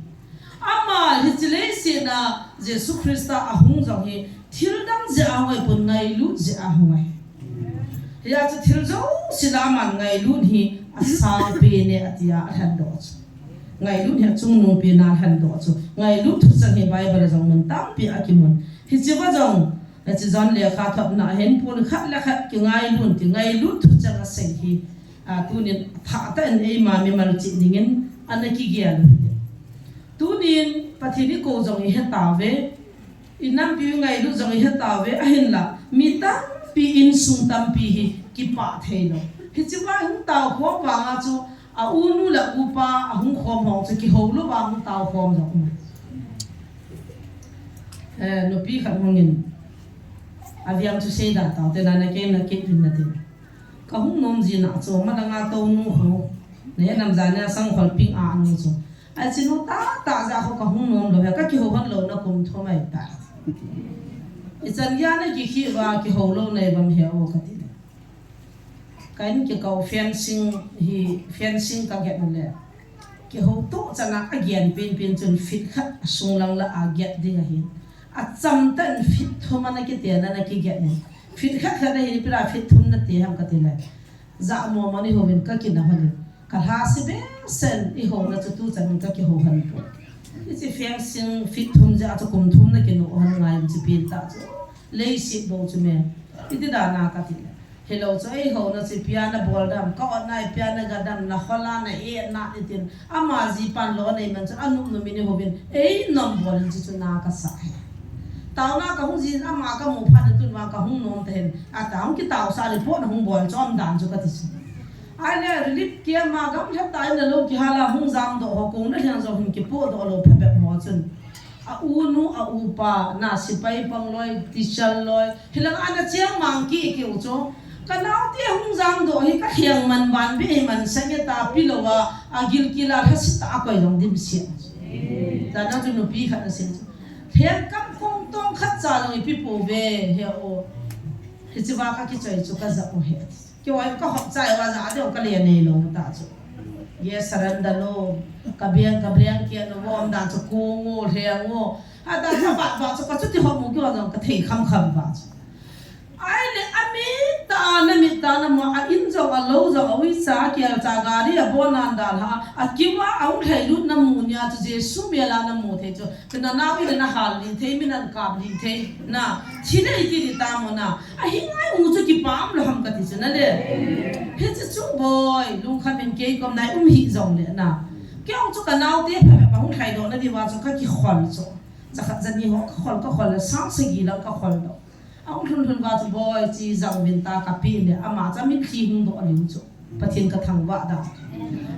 Ama hiche leiset a Jesu Christa ahung jong hi thildang jeh a hung ahipon, ngailut jeh a hung ahi. Hijeh chun thil jouse lah a aman ngailut hi asang pen e atia alhendoh chu. Ngailut hi achungnung pen a alhendoh chu. Ngailut thucheng hi Bible a jong mun tampi akimun. Hichea jong, hiche John lekhathotna a hin pon khat le khat kingailun ti ngailut thucheng asei hi, a, tunin athah tah in eima mimal cheh dingin ana kigel u hite. Tunin Pathen ikou jong ihe tauve. Inampiu ingailut jong ihe tauve, ahinla mi tampi, insung tampi hi kipah theilou. Hichea hung taokhom vanga chu aunu le upa ahung khom ho chu kihou louva hung taokhom jong um. Eh, nupi khat hungin, aveng chu seida taute, nana kei na kei pin nate. Kahung nom jina chu, malanga tounu ho, nahe nam jana sangkhol ping a nu chu, achinu tahtah jeh a khu kahung nom lou, he kakihou hon louna kum thum ahitai. Ichan geiya nakikhi uva kihou lou nai uvam he o kati. Kahin kikou fencing hi, fencing kaget u le, kihouto chana agen penpen chun feet khat asung lang lah a get ding ahin. Acham tah in feet thum ana kite na, ana kigen in. Feet khat khat na hi, ipi dia feet thum nate ham kati le. Jamo mani hovin kakina hon in. Kalha se behseh in, ihouna chu tuchan in kakihou hon poi. Hiche fencing feet thum jeh a chu kum thum na kinu hon ngai in, hiche pen tah chu. Leiset bou chu me. Iti dan a kati le. Hilou chu, eihouna chu ipi a nabol dem, ka-otna ipi a naga dem, nakhol a na-etna itin, ama jipan lo anei man chun, anop nop in ihouvin, einom bol in chuchu na kasa e. Taona kahung jin, ama kamu phat in tun vang kahung nom tahen, ata hung kitaosah le pon hung bol chom dan chu kati chu. Ahile relief camp a gamlha tah in nalou kihal a hung jamdoh ho, kona lheng jong hin kipohdoh lou phabep ho chun. A unu, a upa, na sepai pang loi, teacher loi, hilang ana cheng mang kiki u chu. Kanaote hung jamdoh hi kalheng man ban be hi man sangeh ta pilou a, agilkel a lhasetah a koi jong dimset. Tana chu nupi khat nasei chu. Lhengkam kong tong khat cha jong ipi pouve, he o. Hichea kakichoi chu kajah u he. Kihoi kahop chai uva jat ding kale neilou ta chu. Ye surrender lou, kabeng, kabeng kei nom dan chu kong u, lheng u. Adan kabat ba chu kachuti hop mu kihon jong kathei khamkham ba chu. Ahile amit tah, namit tah, nama a in jong, alou jong, a uicha, kelcha, gari abon nan dalha, akiu a, ahung lhailut namu nia chu Jesu mel a namu thei chu. Ka nanao in nahal lih thei, min ankap lih thei. Na, thi le iti di tamo na. Ahi ngai mu chu kipah lou ham kati chu nale. Hiche chu boi, lungkham in kei kom nai um hih jongle na. Kei jong chu kanaote phabep ahung lhaidoh na diuva chu kakikhol chu. Jakhat jani ho kakhol, kakhol le sang sagi lang kakhol doh. Ahung lhun lhun uva chu boi chi jang vin ta kape le ama chu mitlhi hung doh lih chu. Pathen kathangvah dan.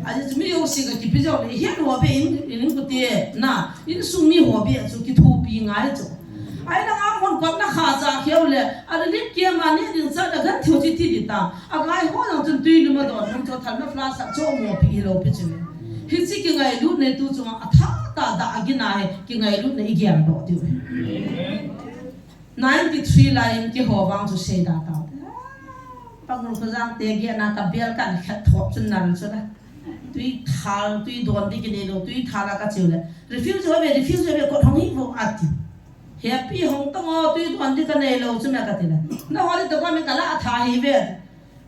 Ajeh chu mi jouse kakipe jongle, ihet ho beh in, in kute, na, insung mi ho beh chu kithopi ngai chu. Ahilanga mun kot na kha cha kheu le, a relief camp a neh ding cha da gan theu chi ti di ta. Agai ho jong chun tui lum adon hung chu thalna flask a chu mo pi hilou pi chu le. Hiche kingailut nei tu chunga athah tah a agin a hi kingailut nei igel doh diu. Ninety-three lai in keiho vang chu seida tau. Pangul Khojang te geh na kabel kan khat thop chun nal chu la. Tui thal, tui don di kinei lou, tui thal a kachiu le. Refuse ho ve, refuse ho ve, kot hong hi vo ati. Hepi hong tong o, tui don di kanei lou chu me kati le. Nahol di to ka me kala tha hi ve.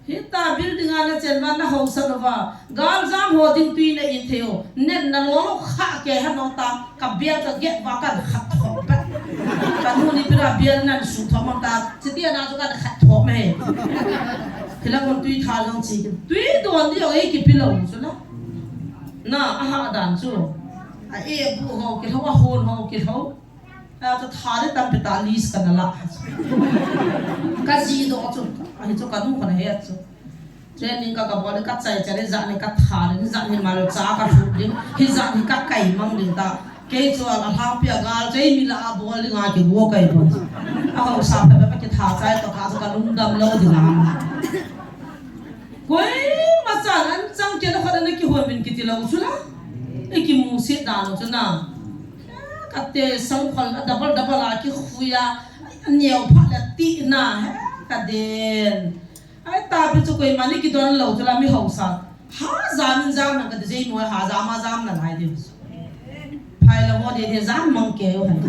Hita building a nachen uva nahaosat uva, galjam ho ding tui na-in thei u, nen nalolo kha kei hano ta, kabel kageh uva kankhat thop pet. Kanu ni pira bel nan suthop mang ta, chuti ana chu kankhat thop me. Hilang un tui thal jong chi, tui don di jong eikipe lou chu la. Na, ahah dan chu. A e bu ho kilhou, ahon ho kilhou. A, chu tha di tampi tah list kana la. Kaji doh chu, ahi chu kanu kana het chu. Training ka, kabol le kachai chai le jat ni katha le, jat ni malcha kalhu ding, hijat ni kakai mang ding ta. Kei chu alhangpi a gal chai mi la abol ding a kigo kai bol. Ahaosa phabep a kitha chai toh kha chu kalungdam lou ding a. Koima chan an chang kei la khat ana kihon min kiti lou chu la. Ikimusit dan lou chu na. Kate sangkhol a double double a kikhui a, aneo phat le ti na, he, kaden. Ai, tapi chu koima ni kidon lou chu la mi haosa. Ha, jam in jam na kati jei mo, ha, jam a jam na lai diu. Phai la mo de de jam mang kei u han.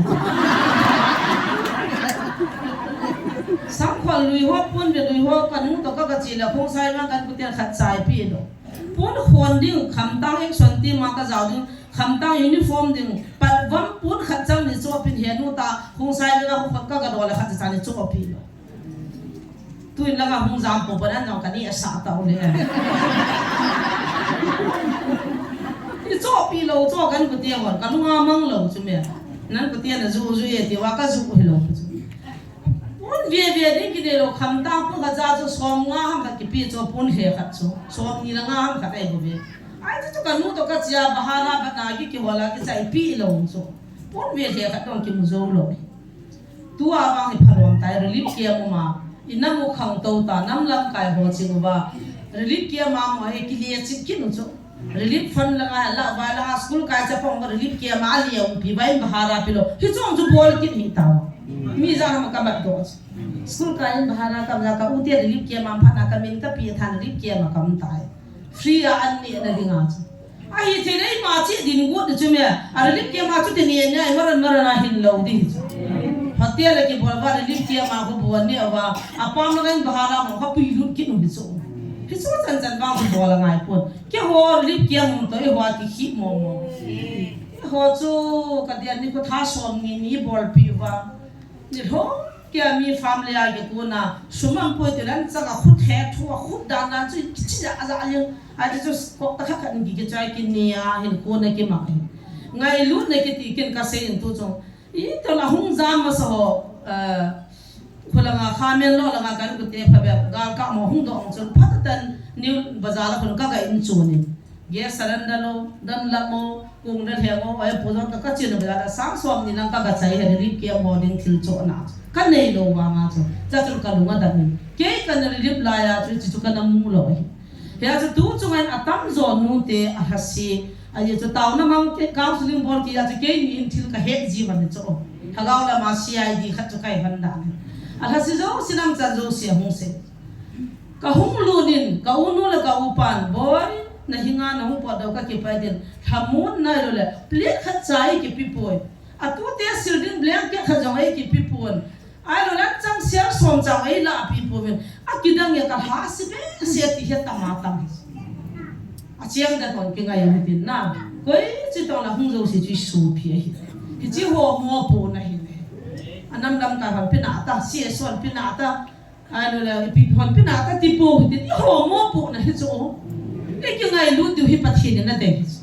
Sangkhol lui ho, pon ve lui ho, kanu toh ka, kachi le, Khongsai ma kan puten khat chai pi lou. Pon khon ding, Khamtang action team a kajao ding, Khamtang uniform ding, patvam pon khat chang ni cho pin he nu ta, Khongsai le na ho khat ka, kadol le khat cha ni cho pi lou. Tuin langa hung jam popo nan jong kani asah tau le. I cho pi lou cho kan kute hon, kalunga mang lou chu me. Nan kute na ju ju e ti uva kaju hilou chu. Pon ve ve ding kinei lou, Khamtang pon khat cha chu som nga ham khat kipe chu pon he khat chu. Som ni le nga ham khat ai bou ve. Ai chu chu kanu toh kachia bahara bana ki kihol a kichai pi lou chu. Pon ve he khat dong kimu jou lou. Tua vang hi phalom tai, relief camp um a. I nam u khangtou ta, nam lamkai ho ching uva. Relief camp a mo hi kile chik kin u chu. Relief fund langa la vai langa school kai chapang relief camp a le umpi vai bahara pi lou. Hichong chu bol kin hi tau. Mi jana ma kamat doh chu. School kai in bahara kam la ka u te relief camp a phat na kamin kapi than relief camp a kaum tai. Free a an neh na ding a chu. Ahi thei le ima chi din gut chu me. A relief camp a chu ti ni ne, ai maran maran a hin lou di chu. Phatea le kibol va relief camp a khu bol ni ava. Apam la kan bahara mo kha pui lut kit u hi chu. Hi chu chan chan vang khu bol a ngai pon. Keiho relief camp hung to eiho a kikhi mo mo. Eiho chu ka dia ni khu tha som ni ni bolpi va. Ni lhom kia mi family a kikuna sum am poi ti lan chang a khut he thu a khut dan dan chu kichi ja ja jeng. Ai chu ko ta kha khan ki kichai kin ni a hin ko na ki ma. Ngailutna kiti kin ka sei in tu chu. I to la hung jam masa ho, eh, khulanga kha men lo langa kan kute pha be gal ka mo hung dong chun phatatan New Bazar la khun ka ga in chu ni. Gas cylinder lo, dan la mo, kung da lhe mo, ai pu jong ka ka chin ba la sang som ni lang ka ga chai he relief camp mo ding thil cho na. Ka nei lo vanga chu. Cha chun ka lunga da min. Kei ka na relief la ya chu, chu chu ka na mu lo hi. Hia chu tu chunga in atam jo nu te a lhasi, a ye chu tauna mang te counseling bol ti a chu kei ni in thil ka het ji van chu. Lhagao lama C I D khat chu kai van dan. A lhasi jo sinam chan jo sia hung se. Ka hung lut in, ka u nu le ka u pan, boi, na hinga na hung pot deu ka kipai din. Lhamon nai lo le, plate khat cha ei kipi poi. A tu te sil din blanket khat jong ei kipi pon. Ai lo lan chang sial som chang ei la pi pu vin. A kidang e ka lha si be se ti he tama tam. A chiang da ton ki ngai a tin na. Koi chi tong la hung jo si chi su pi a hi. Hi chi ho mo pu na hi le. A nam lam ka hon pi na ta, si e son pi na ta. Ai lo la pi hon pi na ta ti pu hi tin. Ho mo pu na hi chu. Ni ki ngailut diu hi Pathen in na dei hi chu.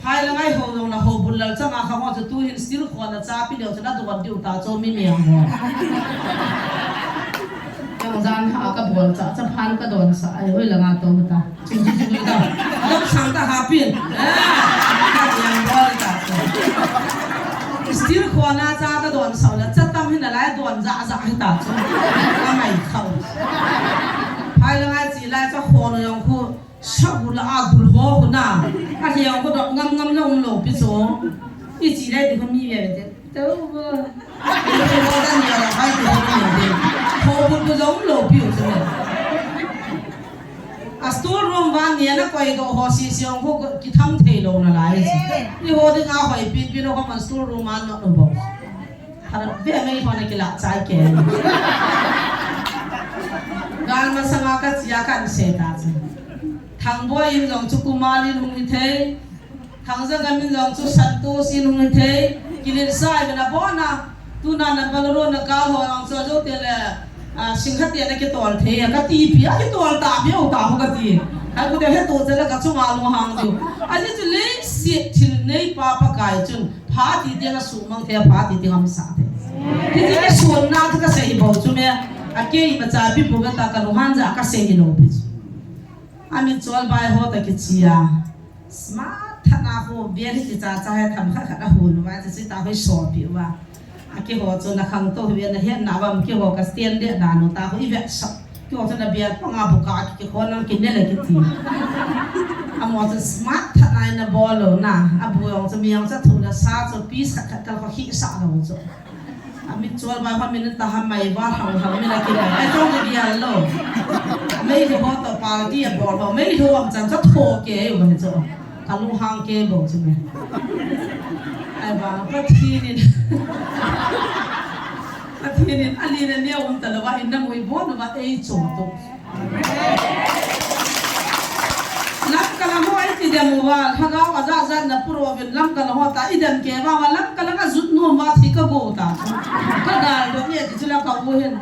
Phai la ngai ho jong na ho bul lal chang a kha ho chu tu hin steel khon a cha pi leo chu na don diu ta chu mi mi ang ho. Jong jan ha ka bol cha cha phan ka don sa ai hoi la nga to ta. Chu chu chu ta. Dam sang ta ha pin. Eh, ka yang bol ta chu. Steel khon a cha ka don sa la cha tam hin a lai don ja ja hi ta chu. Ka mai khau. Phai la ngai chi lai cha khon jong khu Sa gu la a gul ho khu na. A hiang khu dot ngam ngam na um lo pi chu. I chi le ti khu mi ve ve te. Teu vo. I chi ho dan ya la hai ti ho mi ve. Ho bu bu jong lo pi u chu. A store room vang ni na koi do ho si si ong khu ki tham thei lo na lai chu. I ho ding a hoi pi pi lo ko man store room an no bo. Hara ve mei hona kila chai ke. Gal masanga ka chia kan se ta chu. Thangboi in jong chu Kumar in hung hi thei. Thangjagam in jong chu Santosh in hung hi thei. Kilin sai na bona. Tuna na Bolero na ka ho jong chu jo te le. A, singha te na kitol thei, ka ti pi, a kitol ta pi, o ta ho ka ti. Hai ku te he to che la ka chunga lunghang diu. A ji chu leiset thil nei pa Pakai chun, pha ti te na sumang thei, pha ti te ngam sa thei. Ti ti ke suan na ka sei bo chu me, a kei ma cha pi pu ka ta ka lunghan ja ka sei lo pi chu. A mi chol bai ho ta ki chia. Smart tha na ho bia hi ti cha cha he tham khat khat a hun va cha si ta hoi so pi va. A ki ho chu na khang to hi na he na va ki ho ka stand de na no ta ho i ve sa. Ki ho chu na bia pa nga bu ka ki ho na ki ne le ki ti. A mo chu smart tha na na bo lo na. A bu yong chu mi yong cha thu na sa chu pi sa khat kal ko hi sa lo chu. A mi chol ba pa min ta ha mai ba hang hang min a ki ba. Ai tong ki dia lo. Mei ho to party a bol ho. Mei ho am chan cha tho ke u ba cho. Ka lu hang ke bo chu me. Ai ba Pathen in. Pathen in a li na ne um ta lo ba in na mui bo no ba ei cho to. Lamka lang ho ai ti dem uva, lhagao a jat jat na puro vin Lamka lang ho ta i dem ke va, va Lamka lang a jut nom va thi ka go ta. Ka gal do ye ti chu la ka u hin.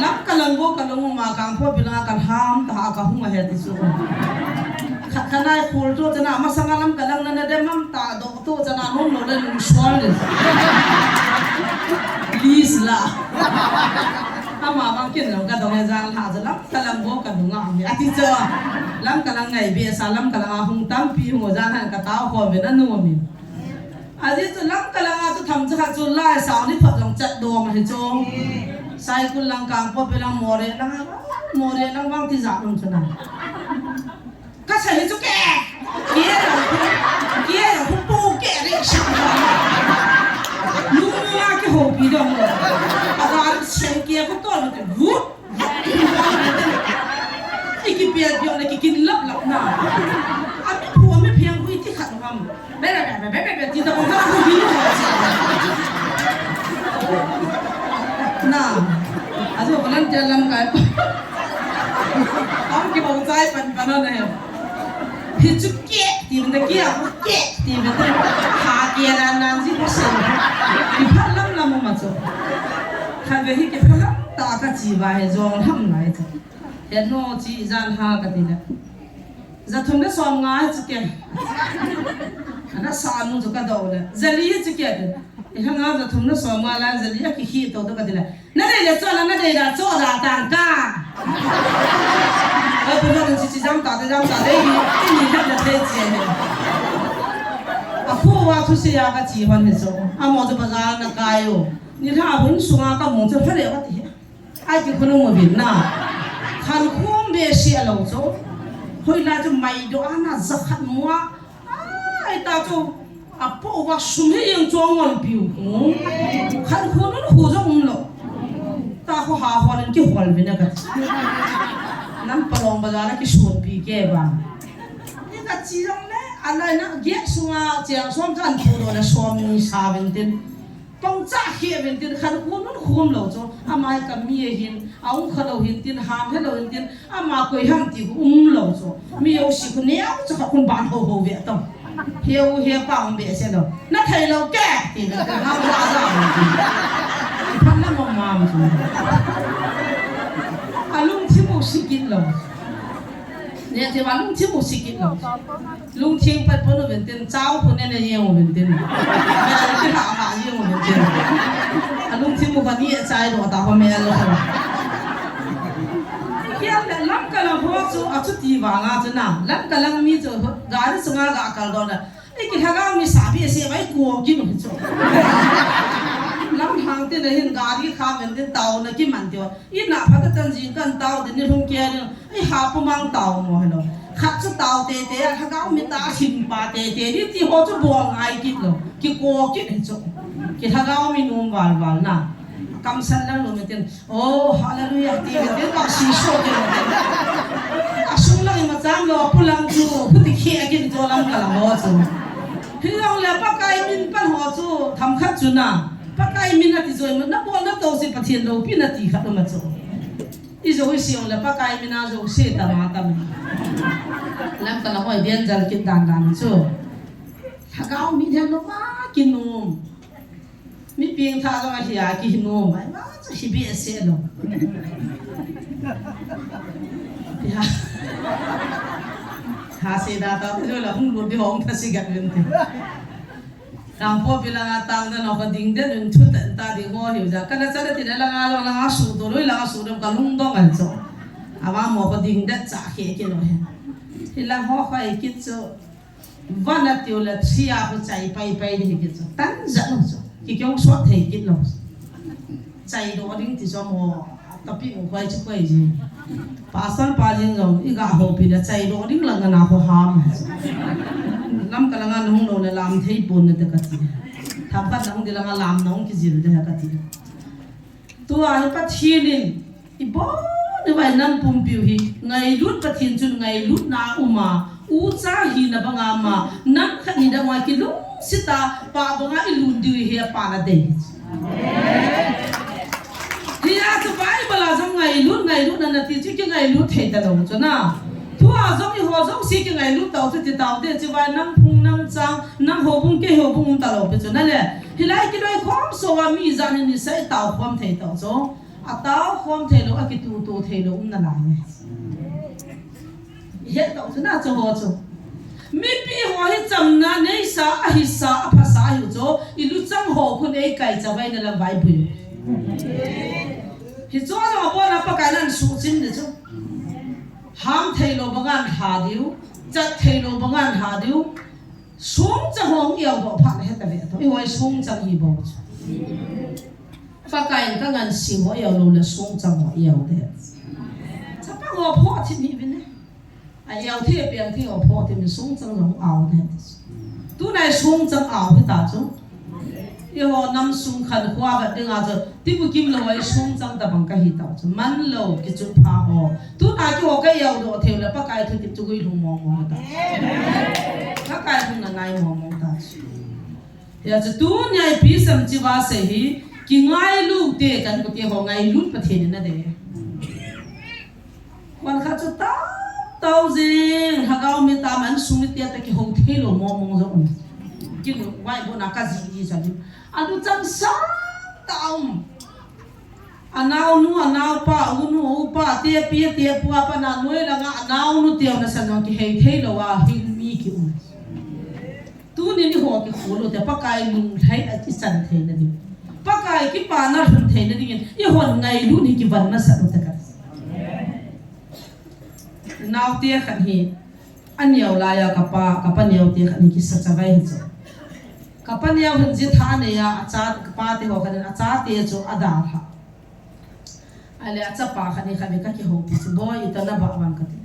Lamka lang go ka long ma kang pho pi lang ka ham ta ha ka hung a he ti chu. Khat khat nai khul to chana masanga Lamka lang na na dem mam ta do to chana nom lo le lung sual le. Please la. Ama bang kin lang ka dong e jang ha ja Lamka lang bo ka nunga mi. Ati cho. Lamka lang ngai be sa Lamka lang a hung tampi hung o jan han ka tao ho ve na nu mi. Aji chu Lamka lang a chu tham cha kha chu lai sao ni phat jong chat do ma hi chu. Sai kul lang kang po pe lang more lang a, more lang bang ti ja nun chu na. Ka sa hi chu ke. Ke. Ke hu pu ke re sa. Lu ma ke ho pi dong. A ga sen ke ko to ma te. Vu. I ki pia diong le ki kin lap lap na. A mi phu a mi phiang hui ti khat ham. Be be be be be be ti ta ko ka hu hi. Kan tia lamkai. Ang kibang chai pan pan na he. Hi chu ke ti ben da kia ke ti ben da. Ha ke na nan ji ko se. Ki pha lam lam ma chu. Kha ve hi ki pha lam ta ka chi va he jong ham lai chu. He no chi jan ha ka ti le. Za thum le som nga chu ke. Ana sa nu chu ka do le. Za li chu ke. Hi hanga za thum le som nga la za li a ki khi to to ka ti le. Na dei le cho la, na dei la cho la tang ka. Ai, pu na chi chi jam ta, te jam ta, dei ni, ni na na te che ni. A khu wa thu se ya ka chi hon he cho. A mo cho bazar na kai o. Ni tha hun sunga ka mo cho pha le wa ti. Ai ki khunu mo bin na. Khan khum be si a lo cho. Hoi la cho mai do ana za khat mo a. Ai, ta chu, a po va sum hi yang chuang ngon piu. Khan khu nun khu jong um lo. Ta khu ha hon ki hol vin a ka. Nam palong bazar a ki sun pi ke ba. Ni ka chi jong le, a lai na ge sunga chiang som chan thu do le som ni sa vin tin. Pang cha khia vin tin khan khu nun khum lo chu. Ama hi ka mi a hin, a ung kha lo hin tin, ham he lo hin tin, Ama koi ham ti khu um lo chu. Mi yo si khu neo chu kha khun ban ho ho ve tong. Heu he pa um be se lo. Na thei lo ke ti lo. Ha la la. Phan na mo mam chu. A lungthim u si kit lo. Ne te wa lungthim u si kit lo. Lungthim pat pon u vin tin, chau khu ne ne ye u vin tin. Mel ki ha ha ye u vin tin. A lungthim u kha ni e chai lo ta ho mel lo kha. Kial le Lamka lang ho chu a chuti vanga chu na. Lamka lang mi chu gari sunga ga kal do na. Ei ki lhagao mi sa bi se vai ko ki no chu. Lam hang te na hin gari kha men tin tao na ki man ti wa. I na pha ta tan jing kan tao de ni hung ke ni. Ei ha pu mang tao mo he lo. Khat chu tao te te a lhagao mi ta him pa te te ni ti ho chu bol ngai kit lo. Ki ko kit hi chu. Ki lhagao mi num val val na. Kam san lang lo mi tin. Oh, hallelujah, ti le, tin, ka si so ti le, tin. A sung lang i ma chang lo, pu lang chu, pu ti khi a kin to lang ka lang ho chu. Hi long le Pakai min pan ho chu, tham khat chu na. Pakai min a ti joi ma, na bol na to si Pathian lo, pi na ti khat lo ma chu. I jo i si long le Pakai min a jo si ta ma ta mi. Lang ka lang ho i bian jal kin dan dan chu. Lhagao mi then lo ma kin num. Mi pieng tha jong ahi a, kihi nom, ai, ma, chu hi behseh lo. Ya. Ha se da ta, ta jo la hung lut di hong tha si gat ven te. Tang po pi langa tang da no ka ding den un thu ta, ta ding ho hiu ja. Ka na cha da ti na langa jong langa su to lo, langa su dong ka lung dong an cho. Ama mo ka ding da cha khe ke lo he. Ti lang ho khai kit cho. Van a tiu le thia hu chai pai pai di hi ki chu. Tan jat lo chu. Ki keu suat thei kit lo. Chai do ding ti chu mo. Ka pi u khoi chu khoi ji. Pastor pa jing lo. I ga ho pi le chai do ding la nga na ho ham. Lam ka la nga nung lo le lam thei pon ne te ka ti. Tham pat nung di la nga lam nung ki jil de ka ti. Tua hi Pathian in i bol ni vai nam pumpiu hi ngailut Pathian chun ngailutna uma, ucha hina banga ma, nam khat ni dang vai kilungset a, pa banga i lun diu hi a pa na dei. Hi a chu Bible a jong ngailut, ngailut na na ti chu ki ngailut thei ta lo chu na. Thu a jong i ho jong si ki ngailut tau chu ti tau te chu vai nam phung nam chang, nam ho bung ke ho bung um ta lo pe chu na le. Hilai kiloikhom soh a mi ijat in nisei taokhom thei tau chu. A taokhom thei lou, a kituto thei lou um nalai e. Ihet tau chu na chu ho chu. Mipi ho hi chamna neisa, ahisa, aphasa ahiu chu. I luchang ho khun eikaicha uva eina lamvai pui u. Hichu a jong abon a Pakai in asuhchim ding chu. Ham thei lou banga lha diu, chat thei lou banga lha diu. Songchang ho hung iau doh phat le heta ve to. Eiho hi songchang hi bou chu. Pakai in ka ngansem ho iau lou le songchang ho iau de. Chapang ho phoh thim hi vin e. A iau thei a piang thei ho phoh thim hi songchang ho au de. Tunai songchang au hita chu. Eiho nam sung khankho a vet dinga chu, tibukim lou a i songchang tabang kahi tau chu. Manlou kichut pha ho. Tuna keiho ka iau doh thei u le Pakai thutep chu guilhung mong mong ta. Pakai lhungna nai mong mong ta chu. Hijeh chun tunia ipi sam chi uva sei hi, kingailu te kan kute ho ngailut Pathen in adei. Pan khat chu tao, tao jing, lhagao mi tam, insung mite toh kihou thei lou mong mong jong um. Kin vai bo na ka ji ji sa ji. Anu chang sa ta um. Anaonu, anaupa, unu, upa, tepi, tepu, apa na noi langa, anaonu teu na sa jong kihei thei lou a, hin mi ki um. Tuni ni ho kikholut te Pakai lunglhai a kichan theina ding. Pakai kipana lhun theina dingin, i hon ngailut ni kivan masat u te ka. Naote khat hi, aneo lai a ka pa, ka pa neote khat hi kisa chavai hi chu. Ka pa neo hin jitha nei a, acha, ka pa te ho khat in, achate chu adalha. Ahile achapa khat ni khat ni ka kihoupi chu, "Boi, ito na ba wan," ka ti.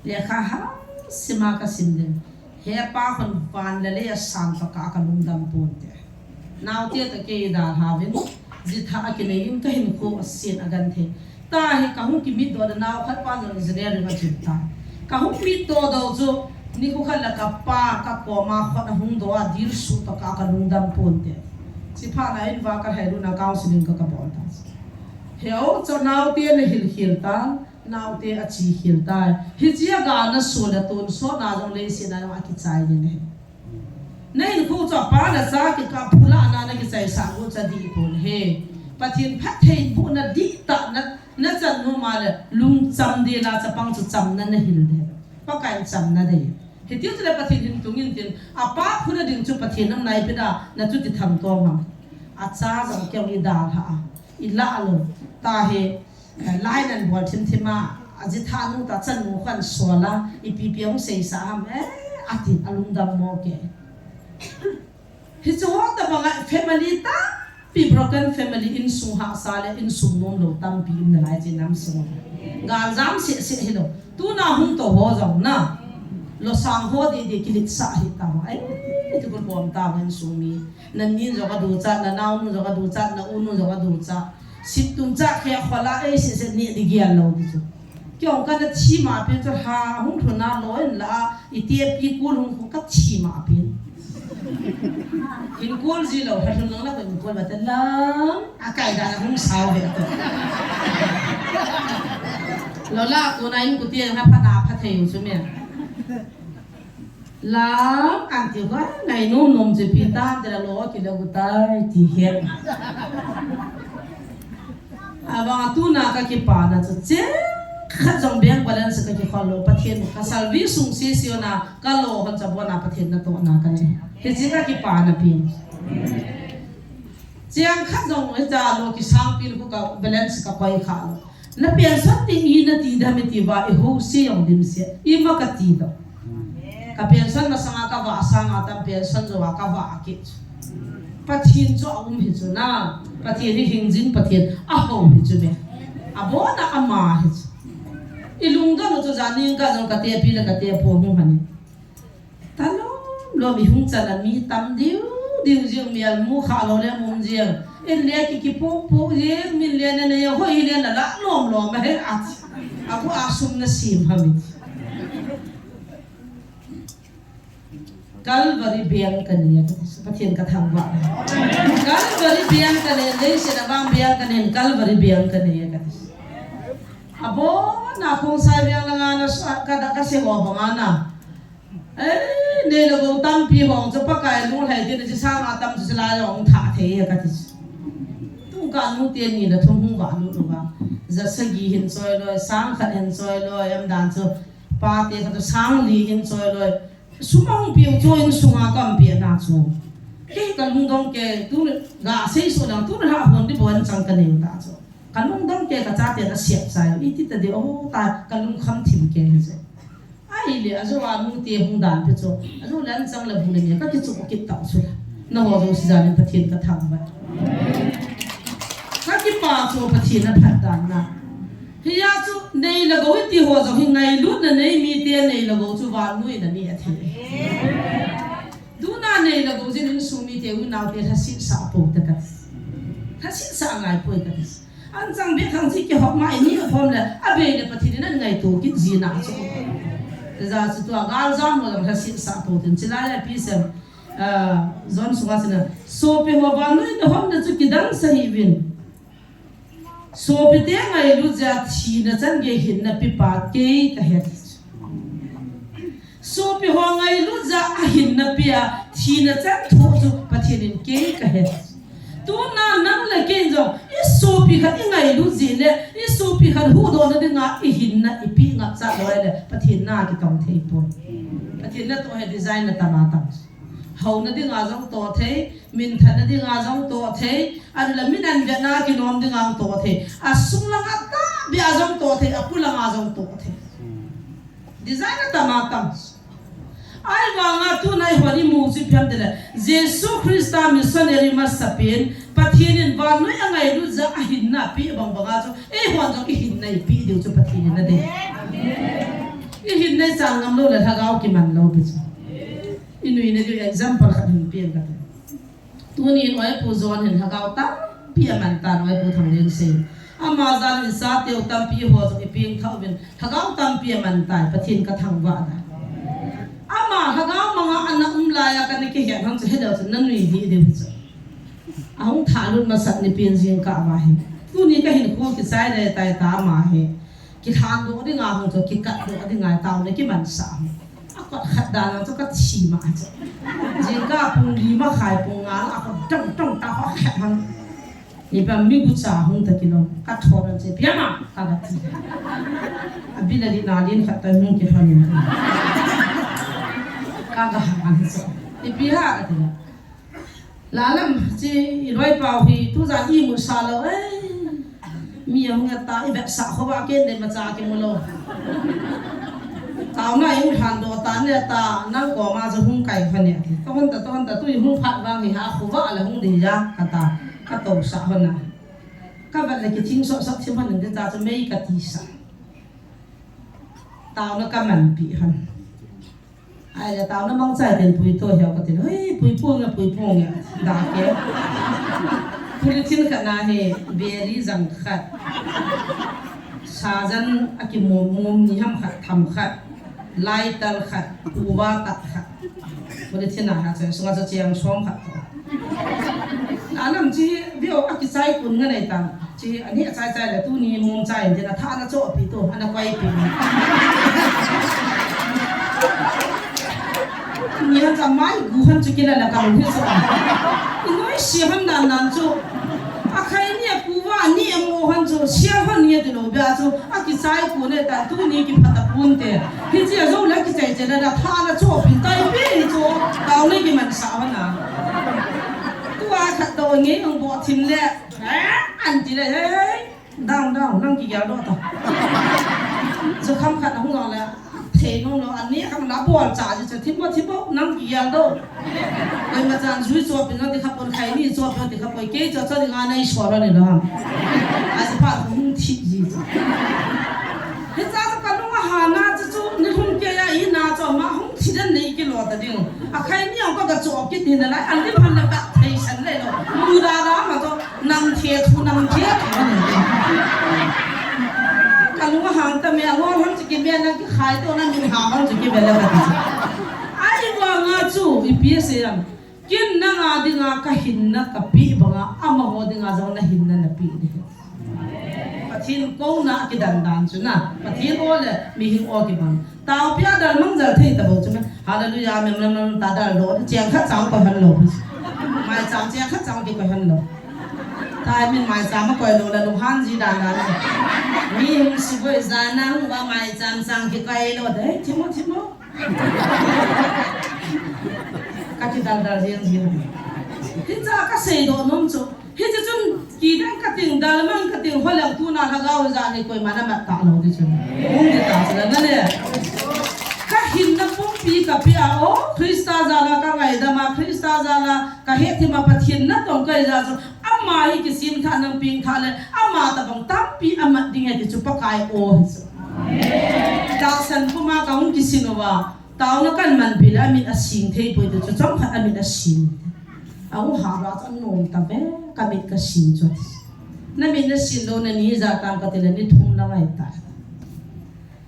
Lekha ha sima ka sim den. He pa khun van le lei a san pa ka, ka lungdam pon te. Naote toh kei dalha uvin, jitha a kinei in ka hinkho asin agan thei. Tahi ka hung kimitdoh na nao khat pa jong engineering a chun ta. Ka hung mitdoh doh chu, nikho khat la ka pa, ka koma khut a hung doh a, dilsu pa ka, ka lungdam pon te. Chiphat na in va ka lhailut na counseling ka, ka bol ta. Heo, chu naote na hilkhel ta, naote achi khel ta. Hichia ga na sul a tonsot na jong leiset a jong akichai ding ahi. Na hinkho chu apa na cha kikap phula na, na kichaisah u chu adih pon ahi. Pathen phattheibohna dihtah na, na chan nom a le lungcham ding la chapang chu chamna na hil ding. Pakai chamna dei. Hitiu chule Pathen hin tung in tin, apa phuna ding chu Pathen in naipe da, na chuti tham tom ham. Acha jong keu i dalha a, i la lou. Tahi, eh, line an bol thim thim a, ajitha nu ta chanu khan sol a, ipi pi hung seisah ham, eh, ati, alungdam mo ke. Hichu ho tabang a family tampi, broken family, insung hahsa le insung nom lou tampi um nalai chu nam sung. Galjam seh seh hilou. Tuna hung to ho jong na. Losang ho didi kiletsah hita ho. Ai, ti kul bom ta ho insung mi. Na nin jong aduchat, na naonu jong aduchat, na unu jong aduchat. Sip tum cha khe khola ei seh seh ni di gel lou di chu. Kei jong kana thi ma pen chu ha hung thuna loi la, iti pi kul hung khu ka thi ma pen. Hin kul ji lou, ha thun lang la ko hin kul ba te lang, akai da la hung sao ve to. Lo la ko na in ku ti ha pha na pha thei u chu me. Lam, an ti kha, ngai nom nom chu pi tam te la lo ki lo gu tai, ti het. Abang a tuna ka kipana chu cheng khat jong bank balance ka kikhol lou, Pathen ka salvi sung sese na ka lo hon cha bona Pathen natohna ka nei. Hiche ka kipana pen. Cheng khat jong hicha lo kisang pen khu ka balance ka koi kha lou. Na pension ding i na ti dam i ti va i ho se jong dim se. I ma ka ti dam. Ka pension masanga ka vah sanga tam pension jou a ka vah kit. Pathen chu a um hi chu na. Pathen hi hingjing Pathen a ho hi chu me. Abona ama hi chu. I lungdon u chu jan ning ka jong ka tepi le ka tepu hung hani. Talom lom i hung chan a mi tam diu diu jing, mi almu kha lou le mun jing. In le ki kipu pu jing, min le na ne hoi le na la lom lom he a. Abu a sum na sim ha mi. Calvary biang ka nei a ka ti. Pathen ka thangvah. Calvary biang ka nei, leiset a bang biang ka nei, Calvary biang ka nei a ka ti. Abona Khongsai biang langa na sa, ka da ka se ho banga na. Eh, nei le gou tampi hung chu Pakai lunglhai tin a chi sang a tam chu sila jong tha thei a ka ti. Tung ka nu te ni la thum hung va nu lu va. Ja sagi hin choi loi, sang khat hin choi loi, am dan chu. Pa te khat chu sang li hin choi loi. Sum a hung piu chu insunga ka um pi na chu. Kei ka lungdong kei, tu ga sei so lang, tu ha hon di bon chang ka nei ta chu. Ka lungdong kei, ka chate ka siap sai. I ti ta di o ta, ka lungkham thim kei hi chu. Ahile, ajo a nu te hung dan pi chu. Ajo le an chang le bu le ni ka kichu kit ta chu. Na ho jo si jan in Pathen ka thangvah. Ka kipa chu Pathen a phat dan na. Hia chu nei le gou i ti ho jong hi ngailutna nei mi te nei le gou chu vannoi na ni a thei. Tuna nei le gou jin insung mi te u nau te lhasit sah pou te ka ti. Lhasit sah ngai poi ka ti. An chang be khang chi kihop ma i ni hom le a bei le Pathen in an ngaito kit ji na chu. Te ja chu tua galjam ho jong lhasit sah pou tin chi lai a pi sem. Ah, John sunga sina. Sopi ho vannoi na hom na chu kidang sa hi vin. Sopite ngailut jeh a thina chan gei hinna pepa kei kahet. Sopi ho ngailut jeh a hinna pea thina chan thoh chu Pathen in kei kahet. Tuna nang le kei jong i sopi khat i ngailut jeh le i sopi khat huhdohna dinga i hinna i pe ngap cha lou le Pathen na kitong thei poi. Pathen na toh hi design na tam a tam. Houna dinga jong toh thei, minthanna dinga jong toh thei, ahinla min an vetna kinom dinga jong toh thei. A sung langa tahbeh a jong toh thei, a pu langa jong toh thei. Design na tam a tam. Ahivanga tuna i hon i mu chu ipi ham tile, Jesu Christa missionary masapen, Pathen in vannoi a ngailut jeh a hinna pe bang banga chu, eihon jong i hinna i pe diu chu Pathen in adei. I hinna i chan ngam lou le lhagao kiman lou pi chu. I nuina diu example khat hin pe kate. Tunin Oipu John hin lhagao tampi aman tan, Oipu Thanglen sei. Ama jal in sateu tampi ho jong i pengthah uvin, lhagao tampi aman tai, Pathen ka thangvah tai. Ama lhagao manga ana um laiya kana kihet hon chu hilou chu na nui dih diu chu. Ahung thalut masat ni pen jingkah uva hi. Tuni ka hinkho kichai le tai ta ama hi. Kilhandoh dinga hung chu, kikatdoh dinga taona kimansah hung. A kot khat dan a chu ka thi ma chu. Jingkah pung li makhai pung nga a kot dong dong ta ho khat hung. Ipi ham mi gucha hung ta kilou. Ka thot an che, "Ipi ham a?" ka ga ti. A bil a li na lin khat ta hung kilhon in. Ka ga hang an chu. Ipi ham ka ti. Lalam, chi i loipa hi tujan i mu sa lou, eh. Mi ahung e ta, i vetsah khovah ken dei macha kimu lou. Taona i lhandoh ta ne ta, nang koma chu hung kai kha ne. Tohon ta, tohon ta, tu i hung phat vang hi ha khovah le hung dei ja, kata, ka tousah hon a. Ka vet le kithing sohsoh thim hon in dei ta chu mei ka tisa. Taona ka manpi hon. Ahile taona mangcha ten pui to hiau ka tin. Hei, pui pu nge, pui pu nge. Da ke. Polythene khat na hi, beri jang khat. Sajan a kimom mom ni ham khat, tham khat. Lighter khat, kuva tak khat. Polythene a ha choi, sunga choi chiang som khat. Anam chi, vio a kichai kun nga nei ta. Chi, ani a chai chai le tuni mom chai in tin a tha na cho pi tu, ana koi pi. Ni han cha mai gu han chu kila la ka lu hi so. I noi si han nan nan chu. A khai ni a kuva ni a mo han chu, sia han ni a ti lo bia chu. A kichai kun e ta, tuni kiphat a kun te. Hi chi a zo la kichai chai la tha na cho pi tai pi chu. Tao ni kiman sa han na. Tua khat to nge ang bo thim le. Eh, an ti le, hei, dang, dang, nang kigel doh ta. Chu kham khat hung lo le, thei nom lo, ani kham la bol cha ji chu, thim bo, thim bo, nang kigel doh. Koi ma chan jui cho pin lo, ti kha pon khai ni cho pin lo, ti kha poi, kei cho cho ding a nei so lo ni lo ham. A si pa hung thi ji chu. Hi cha chu ka lung a ha na chu chu, ni hung kei a i na cho ma hung thi den nei ki lo ta ding. A khai ni ang ka ga cho ki ti na lai, an ni phan la ka thei san le lo. Mu da da ma cho. Nam thie thu, nam thie thu. Ka lung a hang ta me, a ngol hon chu ki me na ki khai to na min ha hon chu ki be la ka ti. Ai wa nga chu, ipi ase yang. Kin na nga dinga ka hinna ka pi banga, amaho dinga jong na hinna na pi di. Pathen kouna kidan dan chu na. Pathen o le, mi hing o kibang. Tao pia dal mang jal thei ta bo chu me. Hallelujah, mem, mem, mem, ta dal do, chiang khat chang koi han lo. Mai chang chiang khat chang ki koi han lo. Ta min mai chang ma koi lo la lung han ji dan dan. Mi hung si boi za na hung ba mai chang chang ki koi lo de, thimo, thimo. Ka ki dal dal jeng jeng. Hi cha ka sei do nom chu. Hiche chun, kidang kating, dalmang kating, holang tuna lhagao jat ni koima na mat ta lou ti chun. Hung ti ta chun, na le. Ka hinna pumpi ka pia o, Krista jala ka ngaidam a, Krista jala ka hethem a Pathen natong ka hi jeh chun, ama hi kisim tha nang ping tha le, ama tabang tampi amat ding e ti chu Pakai o hi chu. Tahsan puma ka hung kisin uva, taona kan manpi le, amit asing thei poi ti chu, chomkhat amit asing. A u ha ra chu anom ta ve, ka mit ka sin chu. Na mit na sin lou na ni ja tam ka ti le ni thum la ngai ta.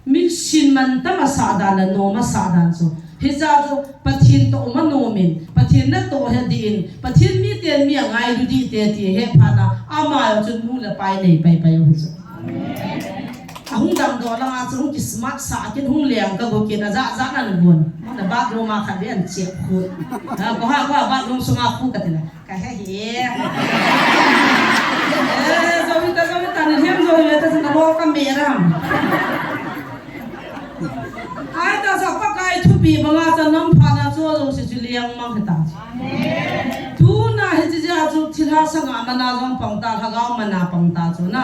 Mit sin man tam a sa dan la nom a sa dan chu. Hi ja chu Pathen toh ma nom in, Pathen natoh he di in, Pathen mi ten mi a ngailu di te ti he pha na, ama chu nu le pai nei pai pai u. Ahung damdoh langa chu hung kismart sah kit, hung leng ka go kit, ajah jah nan gon. Mana bathroom a khat ve an chep khu. Ha, ko ha, ko ha, bathroom sunga khu ka ti le. Ka he hi. Eh, zo hi ta, zo hi ta, ni hem zo hi ta, na lo ka me ram. Ai ta sa Pakai thupi banga cha nam pha na chu lo si chu liang mang hi ta. Tuna hi chi ja chu thilha sanga mana jong pang ta, lhagao mana pang ta chu na.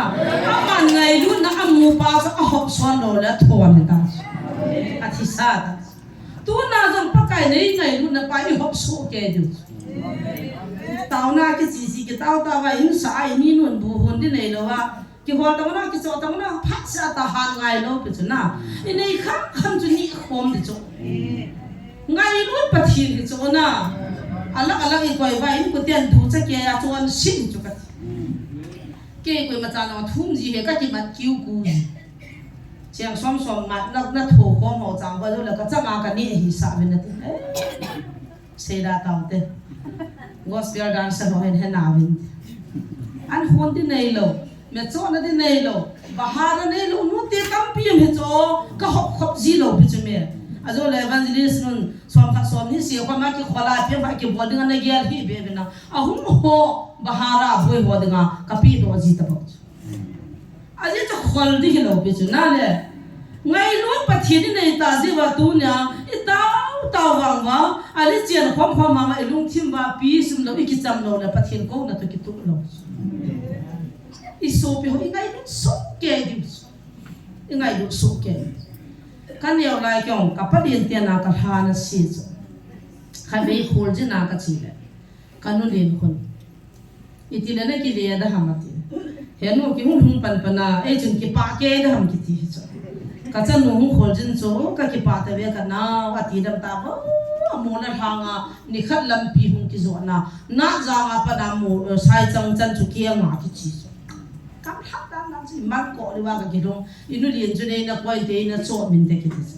Aman ngailutna amu pa chu ahop son lo le thon hi ta. Athisa ta. Tuna jong Pakai nei ngailutna pa i hop soh kei diu. Taona kichi chi kitao tao va in sa ai ni nun bu hun di nei lo va. Kihol tang na, kicho tang na, phat sa ta han ngai lo pi chu na. I nei kham kham chu ni khom di chu. Ngailut Pathen hi chu na. Alak alak i koi va in kutian du cha ke a chu an sin chu ka. Kei koima cha na thum ji he ka kimat kiu ku. Cheng som som mat na, na tho khom ho chang va lo la ka changa ka ni hi sa ve na ti. Seida taute. Gospel dancer ho hen hen avin. An hon di nei lo. Me cho na di nei lo. Bahar nei lo. Nu te tampi em he cho. Ka hop hop ji lo pi chu me. Ajo le evangelist nun som khat som ni si ko ma ki khola pe ma ki bol ding na gel hi be be na. Ahung ho bahar a boi ho dinga ka pi do ji ta bok. Ajeh chu khol di hi lo pi chu na le. Ngailut Pathen i nei ta ji va tunia, i tao tao vang va, ali chian khom khom ma ma i lungthim va pi sum lo, i kicham lo le Pathen ko na to kitu lo. I sopi ho i ngailut soh kei di. I ngailut soh kei. Ka neo lai kyong, ka pa dien te na ka lha na si chu. Kha vei khol ji na ka chi le. Ka nu lien khun. Iti le na kile da ham ati. He nu ki hung hung pan pana, ei chun kipa ke da ham kiti hi chu. Ka chanu hung khol jin chu, ka kipa ta ve ka nao, ati dam ta ba, mo la hanga, ni khat lampi hung kijo na, na janga pana mo, eh, sai chang chan chu kia nga kichi chu. Kam hak dan na chi, man ko li wa ka kidong, i nu lien chu nei na koi te na cho min te kiti chu.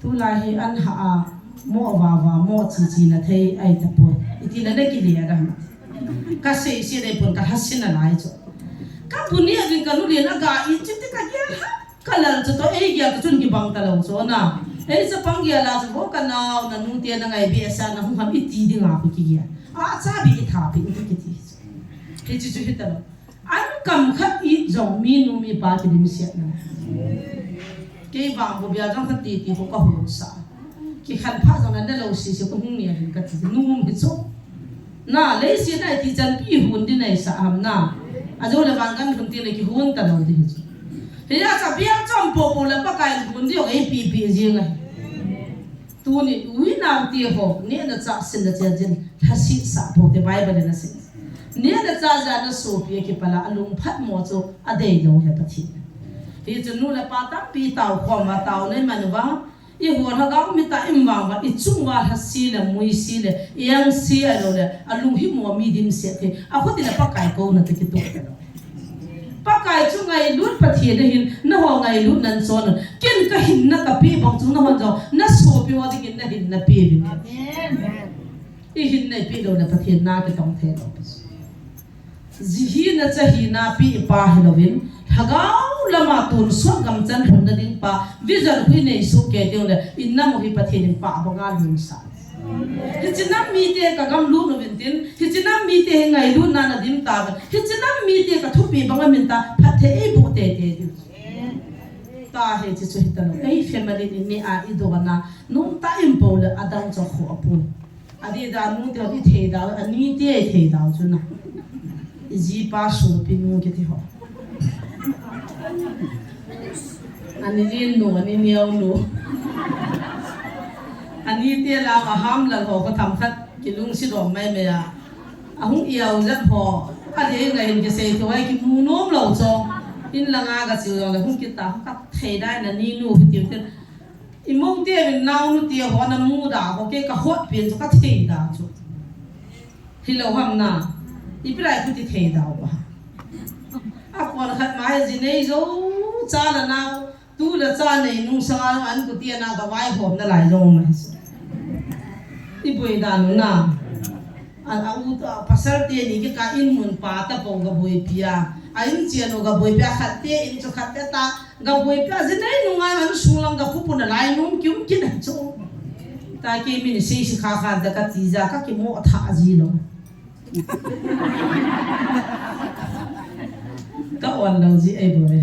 Tulai hi an ha a, mo va va, mo chi chi na thei ai ta poi. Iti na le kile a dam. Ka sei si dei pon ka hasin a lai chu. Ka puni a ding ka nu lien a ga i chi ti ka gel ha. Ka lal chu to ei gel ka chun kibang ta lo chu na. Ei cha pang gel a chu bo ka nao na nu te na ngai be sa na hung ham iti ding a ko ki gel. A cha bi i tha pi i ti kiti. Hi chi chu hi ta lo. An kam khat i jong mi nu mi pa kidim siat na. Kei vang bo bia jong khat ti ti ko ka hun sa. Ki khan pha jong na lo si si ko hung ni a hin ka ti nu mi chu. Na lei si na ti chan pi hun di nei sa ham na. A jo le vang kan hun ti le ki hun ta lo di chu. He ya cha bia chom po po le Pakai hun di ong ei pi pi ji ngai. Tuni uinau ti ho, nehna chah sin na chia jin, lhasit sah pote Bible in asei. Nehna chah jeh a na sopi a kipal a, alungphat mo chu adei lou ahi Pathen. Hichu nu le pa tampi tao khom uva, tao nei man uva, i hol lhagao mit a i um vang uva, i chung uva lhasi le, muisi le, i angse ahilou le, alung himo mi dimset hi, akhut in a Pakai kouna toh kitoh talou. Pakai chu ngailut Pathen ahin, nangho ngailut nan chon un. Ken ka hinna ka pe bang chu nangho jong, na sopi ho dingin na hinna pe uvin. Amen. I hinna i pe lou le Pathen na kitong thei lou. Ji hina cha hina pe pa hilouvin, lhagao lama tonsot gamchan lhunna ding pa, vision hui nei soh kei teng le, i nam u hi Pathen in pa banga lhung sa. Hiche nam mite ka gam lut uvin tin, hiche nam mite hi ngailutna na dim tauvin, hiche nam mite ka thupi banga min ta, phatthei eiboh teitei diu. Tahi hiche chu hitalou, ei family ni ni a i dona, nom tah in po le adang chu kho apoi. Adeh dan nu te i thei dau, ani te i thei dau chu na. I jipa sopi nu kiti ho. Ani lin nu, ani neo nu. Ani te la aham lal ho ko tham khat kilungset dom mai mai a. Ahung iau jat ho. Adeh ngai hin kisei thei uva kimu nom lou chu. In langa ka chiu jong le hung kita ka thei dai na ni nu hi tiu te. I mou te vin naonu te ho na mu da ho kei ka hot pen chu ka thei da chu. Hilou ham na. Ipi lai khuti thei dau ba. A kon khat ma hi ji nei jou cha le nao, tu le cha nei nung sanga an khuti a na ka vaihom nalai jou ma hi chu. I boi dan u na. A, a u, a pasal teni kikah in mun pa tapou gaboipi a. A in chen u gaboipi a, khat te in chu khat te ta gaboipi a. Jin nei nunga an sunglang ga khupun a lai num kium kin a chu. Ta kei min sei si kha kha ta kati ja kakimo tha ji lou. Ka on lou ji ei boi.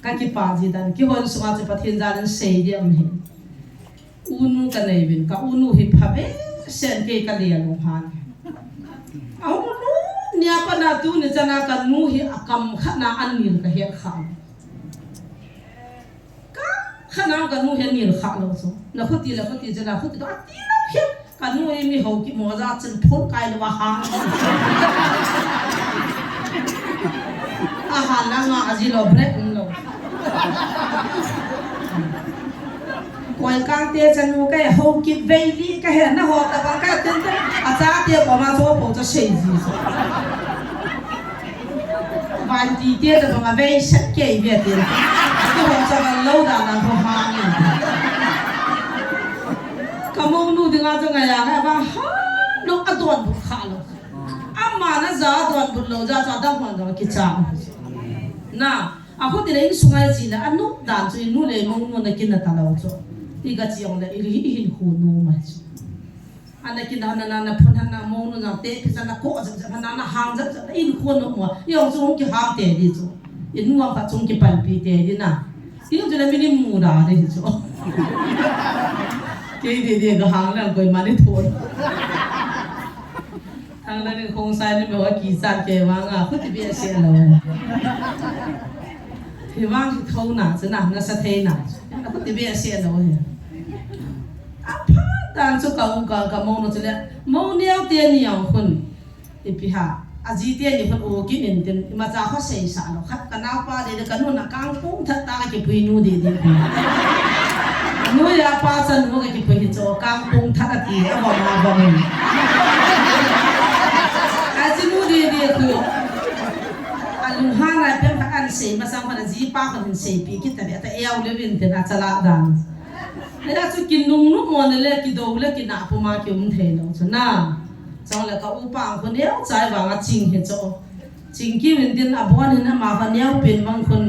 Kakipah ji dan. Kihon sunga chu Pathen jalin sei di am hi. Unu kanei vin, ka unu hi pha behseh in kei kale lou han. Ahung lut nia pat na tuni chana kanu hi akam khat na anil kahet kha. Kam khat na kanu hi anil kha lou chu. Na khuti la khuti chana khuti to ati lou hi. Kanu hi mi hou ki moja chen phun kai lou a hang. Ahan na nga aji lou break um lou. Koi kang te chanu ka hou kit vei li ka he na ho ta bang ka tin tin. A cha te ko ma cho po cho sei ji. Van ti te ta bang a vei set kei ve tin. Ko ho cha bang lou da na ho hang in. Ka mong nu dinga cha nga ya na bang ha no a don bu kha lou. Ama na ja don bu lou ja cha dang hon dang kichang. Na A khuti le in sungai chi le, anu dan chu inu le mong nu na kin na ta lou chu. Ti ka chi ong le, i, i hin khu nu ma chu. Ana kin na, na, na, na phun na mong nu na te, pi sa na ko, sa, sa, na, na hang, sa, sa, in khu nu mo. I ong chu hong ki hang te di chu. Inu a pa chung ki pan pi te di na. Ti chu le mi ni mu da di chu. Kei di di ka hang le koi ma ni thon. Thang la ni khong sai ni mo a ki sa ke wa nga, khuti be se lou. Hi vang hi tho na, chu na, na sa thei na. Na khuti be se lou hi. A pha tan chu ka u ka, ka mong nu chu le, mong neo te ni ang khun. Ipi ha, a ji te ni khun u ki nin tin, ima cha kho sei sa lou. Khat ka nau pa de, de ka nu na kang pung that ta ka ki pui nu de de. Nu ya pa sa nu ka ki pui hi cho, kang pung that a ti, a bom a bom. A ji nu de de khu. A lunghan a pen khat an sei, masang khat a ji pa khat an sei pi, kita be ta eo le vin te na cha la dan. Ela chu kin nung nu mo ne le ki do le ki na pu ma ki um thei lou chu na. Chang le ka u pa ang khu neo chai vang a ching hi cho. Ching ki min tin a bon hin ama kha neo pen mang khun.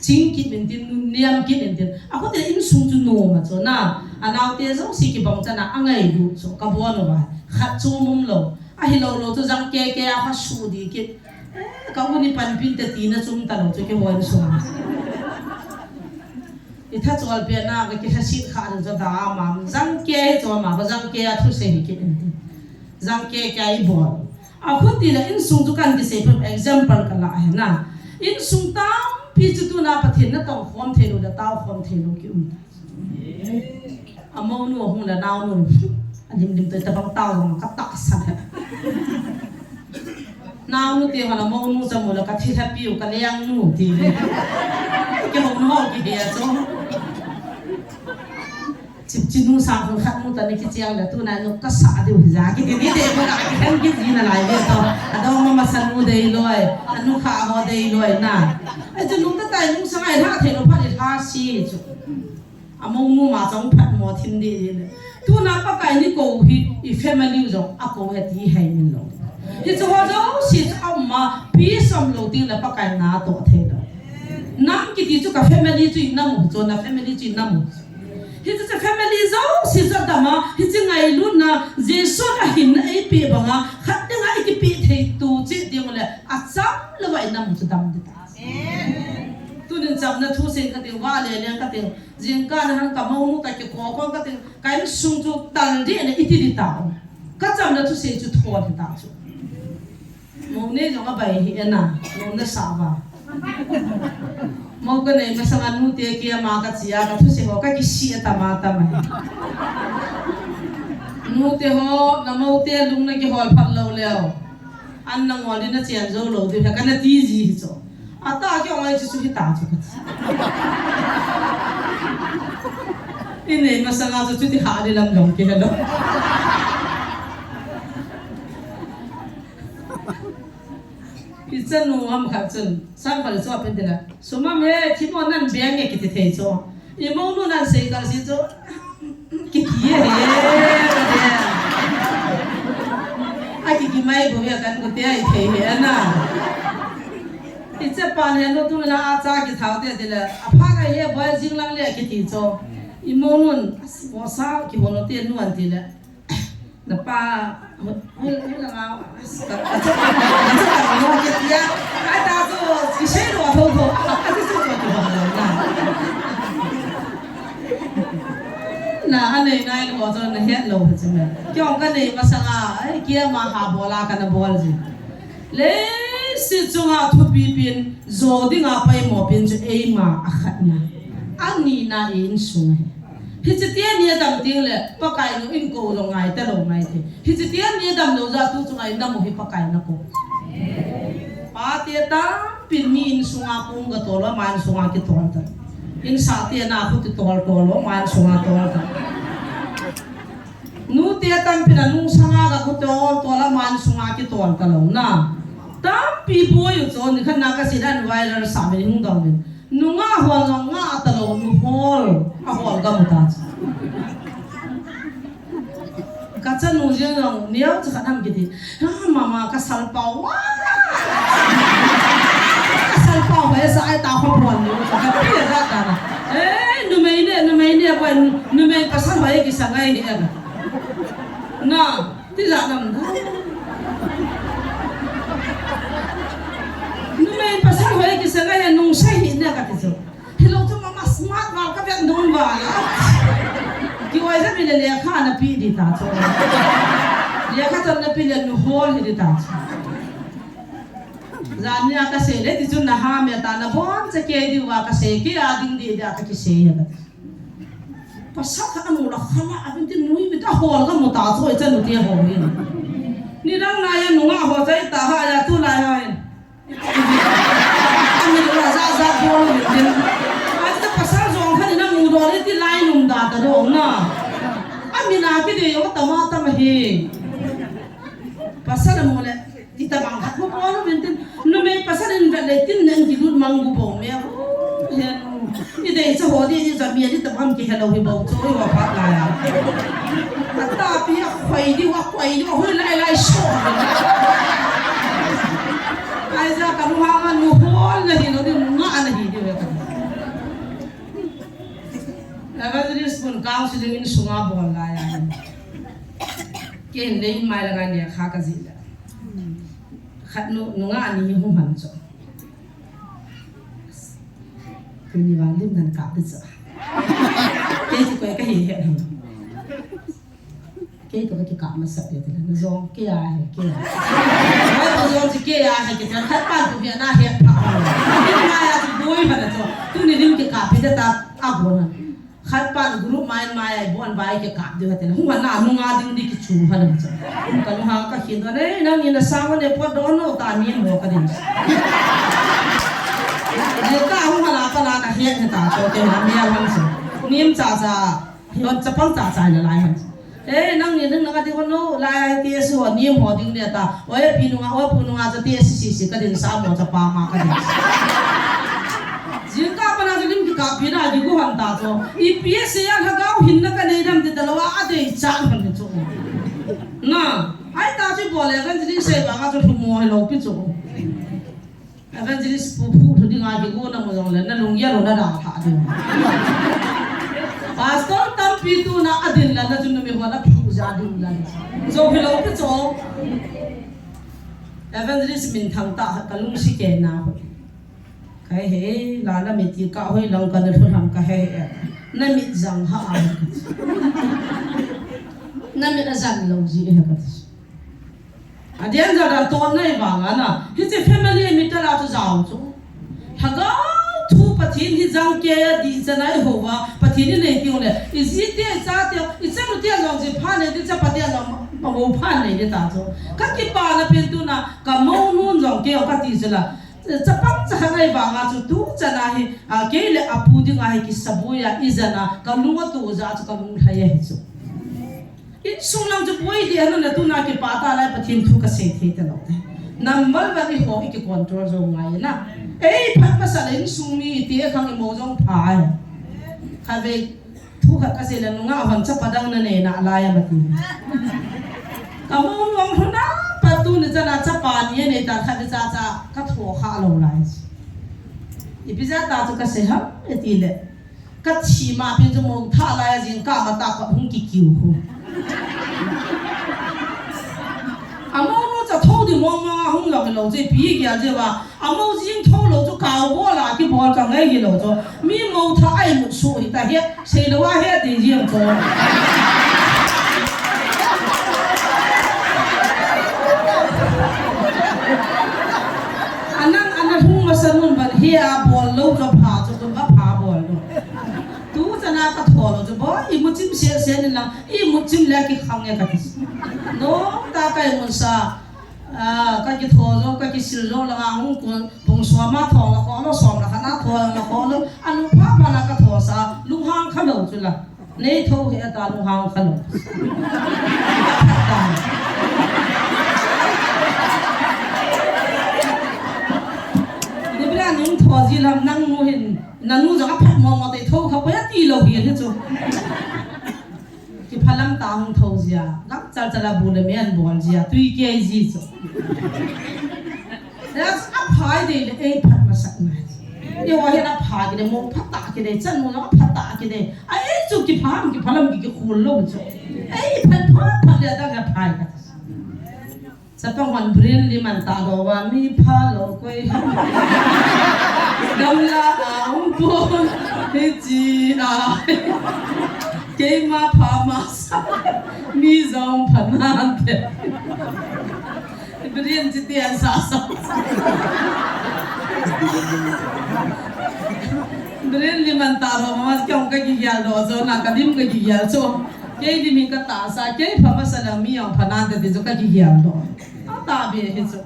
Ching kit min tin, niam kit min tin. A khote insung chu nom a chu na. A naote jouse kibang chana a ngailut chu ka bon uva. Khat chu um lou. Ahi lou lou chu jang keke a kha su di kit. Eh, ka u ni panpin te tina chu um ta lou chu kihon sung. I tha chol pia na ka kilhasit kha chu da ma. Jang ke chu ma, jang ke a thusei hi kit min tin. Jang keke a i bol. A khuti le insung chu kan kisei pum example ka la hi na. Insung tampi chu tuna Pathen na tong khom thei lou le tao khom thei lou ki um ta. A monu hung le naonu. A lim lim toi tabang tao jong ka tahsan he. Naonu te hon a monu cha mu le ka thilha piu ka leng nu ti. Ki hong ho ki he a chu. Chip chinu sang hung khat mu ta ni kicheng le tuna nu ka sa diu hi ja kiti ni de mo ka kikhen kit ji nalai ve to. Adong ma masa nu dei loi, anu kha ho dei loi na. Ai chu nu ta tai nu sang ai lha thei lou pha ni lha si chu. A monu ma chang phat mo thim di di le. Tuna Pakai ni ko hi i family jong a ko he ti hei min lou. Hi chu ho jouse chu a um ma peace um lou ti le Pakai na toh thei lou. Nam kiti chu ka family chu i nam u chu na family chu i nam u. Hichu chu family jouse chu a dam a, hichu ngailutna, Jesu a hinna eipeh banga, khat dinga i kipeh thei tu cheh ding le, a cham louva i nam chu dam ding ta. Tunin chamna thu sei kati, va le le kati, jingkah na han ka monu ta kiko ko kati, ka insung chu tal ding le i ti ding ta. Ka chamna thu sei chu thon ta chu. Mou nei jong a bai hi e na, mou na sa va. Mou ka nei masang a nute kia ma ka chia ka thusei ho ka kisih a tama tama. Nute ho, na moute lung na kihol phat lou leu. An na ngol di na chen jou lou di ka na ti ji hi chu. A ta ki ong ai chu chu hi ta chu ka ti. I nei masang a chu chu ti ha di lam jong ki he lou. I chanu ham khat chun, sang khat chu a pen tila. Sum ham he, thimo nan beng nge kiti thei chu. I monu nan sei kal si chu. Kiti he, he, he. Mai bu ve kan ku te ai thei he na. Hiche pa ne no tu la a cha kithau te ti le. A pha ka he boy jing lang le kiti cho. I mo nun, as, mo sa ki mo no te nu an ti le. Na pa, hoi, hoi, hoi la nga, as, ka, ka cha, ka cha ka mo ke tia. Ai ta cho, ki se ro ho ho. Ai cho cho ki mo na. Na, anei nai ko cho na het lou chu me. Kyo ka nei masanga, ai, kia ma ha bola ka na bol ji. Leiset chunga thupi pin, jo dinga paimo pin chu eima a khatna. Anina insung ahi. Hiche tia ni dam ting le, Pakai nu in ko lo ngai ta lo ngai te. Hiche tia ni dam lo ja tu chunga in dam hi Pakai na ko. Pa te tam pin mi insunga kung ka tol, ama insunga kitol ta. In sa te na khu ti tol tol, ama insunga tol ta. Nu te tam pin a nung sanga ka khu tol tol, ama insunga kitol ta lo na. Tampi boi u cho, ni khan na ka si dan viral sa me hung dong min. Nunga hol nunga ta lo, nu hol, a hol ka mu ta. Ka chanu jeng jong, niau cha khat ham kiti. Ha, mama, ka sal pau, wa! Ka sal pau, hoi sa ai ta kho pon ni, ka pi ra ta na. Eh, numei ne, numei ne, boy, numei pasal hoi kisa ngai ni na. Na, ti la nam na. Numei pasal hoi kisa ngai, nung sa hi ne ka ti so. Hilou chu mama smart val ka vet dun val a. Ki oi ja mi le lekha na pi di ta chu. Lekha chon na pi le nu hol hi di ta chu. Jan nia ka sei le ti chun na ha me ta na bon cha ke di wa ka sei ke a ding di da ka ki sei ya ka. Pasal khat a mu la khala a bin ti nui mi ta hol ka mu ta chu oi cha nu ti hol hi. Ni dang na ya nunga ho chai ta ha ya tu lai ha. Ami lo la za za bol min tin. Ai ta pasal jong khan ina mu do le ti lai num da ta do na. Ami na ki de yo ta ma ta ma hi. Pasal mu le ti ta bang khat bol min tin. Numei pasal in vet le tin nen ki lut mang gu bo me. Hen. I dei cha ho di, i cha mi di ta bang ki hello hi bo cho i wa phat lai a. A ta pi a khoi di wa khoi di wa hui lai lai so. Ai ja ka nu ha ma nu hol na hi lo di nu nga na hi di we ka. Evangelist pun counseling in sunga bol lai a. Ken le in mai la nga ne kha ka ji la. Khat nu, nu nga ni hu man cho. Tuni vang lim nan kap di cha. Kei chu koi ka hi he. Kei to ka ki kap masa te te na jong kei a he kei a. Wai to jong chu kei a he kei te khat pan tu he na he pha. Ni ma ya chu boi ba na cho. Tuni lim ki kap pi te ta a bo na. Khat pan group mai mai ai bon bai ke kap diu hate na. Hung na nunga ding di ki chu ha na cha. Ka nu ha ka khin do ne nang ni na sa ne po do no ta ni mo ka din. Je ka hung na pa na ka hian he ta cho te na mi a han so. Nim cha cha, hian cha pang cha cha na lai han. Eh, nang ni nang na ka di ho no lai ai ti su ni mo ding ne ta. Oi pi nunga, oi pu nunga cha ti si si si ka din sa mo cha pa ma ka din. Jingkah a pat a chu lim kikappi na kigu hon ta chu. Ipi asei a lhagao hinna kanei dem ti talou a, adeichat hon hi chu. Na, ahi ta chu ibol le evangelist sei vang a chu lhumo hilou pi chu. Evangelist pu phu thu ding a kigu na mu jong le, na lunggel u na dalha ding. Pastor tampi tuna adin la na chu numei hon aphu ja ding la. Jou hilou pi chu. Evangelist minthang tah kalungset kei na ho. Ka he, la na mit ti ka hoi lang ka na lhun ham ka he, na mit jang ha a. Na mit a jang lou ji e ka. A dian ja dan ton nai vang a na. Hiche family mi ta la tu jao chu. Lhagao thu Pathen hi jang kei a di cha nai ho va. Pathen hi nei ti le. I ji te cha te, i cha nu te jong ji pha nei ti cha pa te jong ma ho pha nei ti ta chu. Ka kipa na pen tuna, ka mo nun jong kei ka ti chu la. Chapang cha khat ngai vang a chu tu chan a hi, a, kei le apu ding a hi kisaboi a, i jan a, ka lung a tu ja chu ka lung lhai a hi chu. Insung lang chu boi di anu na tuna kipa ta lai Pathen thu ka sei thei ta lou te. Number one i ho i ki control jo ngai na. Ei phat masa le insung mi ti e khang i mo jong pha e. Kha ve Thu khat ka sei le nunga hon chapa dang na nei na lai a ma ti. Ka mo mo huna pa tu ni Cha khat cha cha ka tho kha lo lai. Ipi ja ta chu ka sei ham e ti le. Ka thi ma pin chu mo tha lai a jing ka ma ta ka hung ki kiu hu. Amo no cha tho di mo ma hung lo lo je pi ki a je wa. Amo jing tho lo chu ka bo la ki bo ka ngai hi lo chu. Mi mo tha ai mu su hi ta he. Sei lo a he ti jing chu. Anang ana hung masa nun ban he a bol lo ka pha chu kun ka pha bol lo. Tu chana ka tho lo chu bo i mu chim se se ni lang i mu chim le ki khang e ka ti. No ta ka i mun sa. A ka ki tho lo ka ki sil lo la nga hung kun pung so ma tho la ko lo som la ka na tho la ko lo anu pha pha la ka tho sa lu hang kha lo chu la. Nei tho he ta lu hang kha lo. Ni bra ning tho ji lam nang nu hin na nu ja ka phat mo mo te tho kha ko ya ti lo hi ni chu. Ki phalam ta hung tho ji a. Lam chal chal a bu le me an bol ji a. Tui ke ji chu. That's a phai de le ei phat ma sak na. Ye wa he na pha ki de mo phat ta ki de chan mo na phat ta ki de. Ai chu ki pham ki phalam ki ki khul lo chu. Ei phat phat phat le da ga phai ka. Sa pa hon brin li man ta do wa mi pha lo koi. Dam la a um po. He chi a. Keima pha ma sa. Mi zong pha na te. Brin chi ti an sa sa. Brin li man ta do ma kyong ka ki yal do zo na ka dim ka ki yal so. Kei di mi ka ta sa kei pha ma sa na mi yong pha na te di zo ka ki yal do. A ta be he so.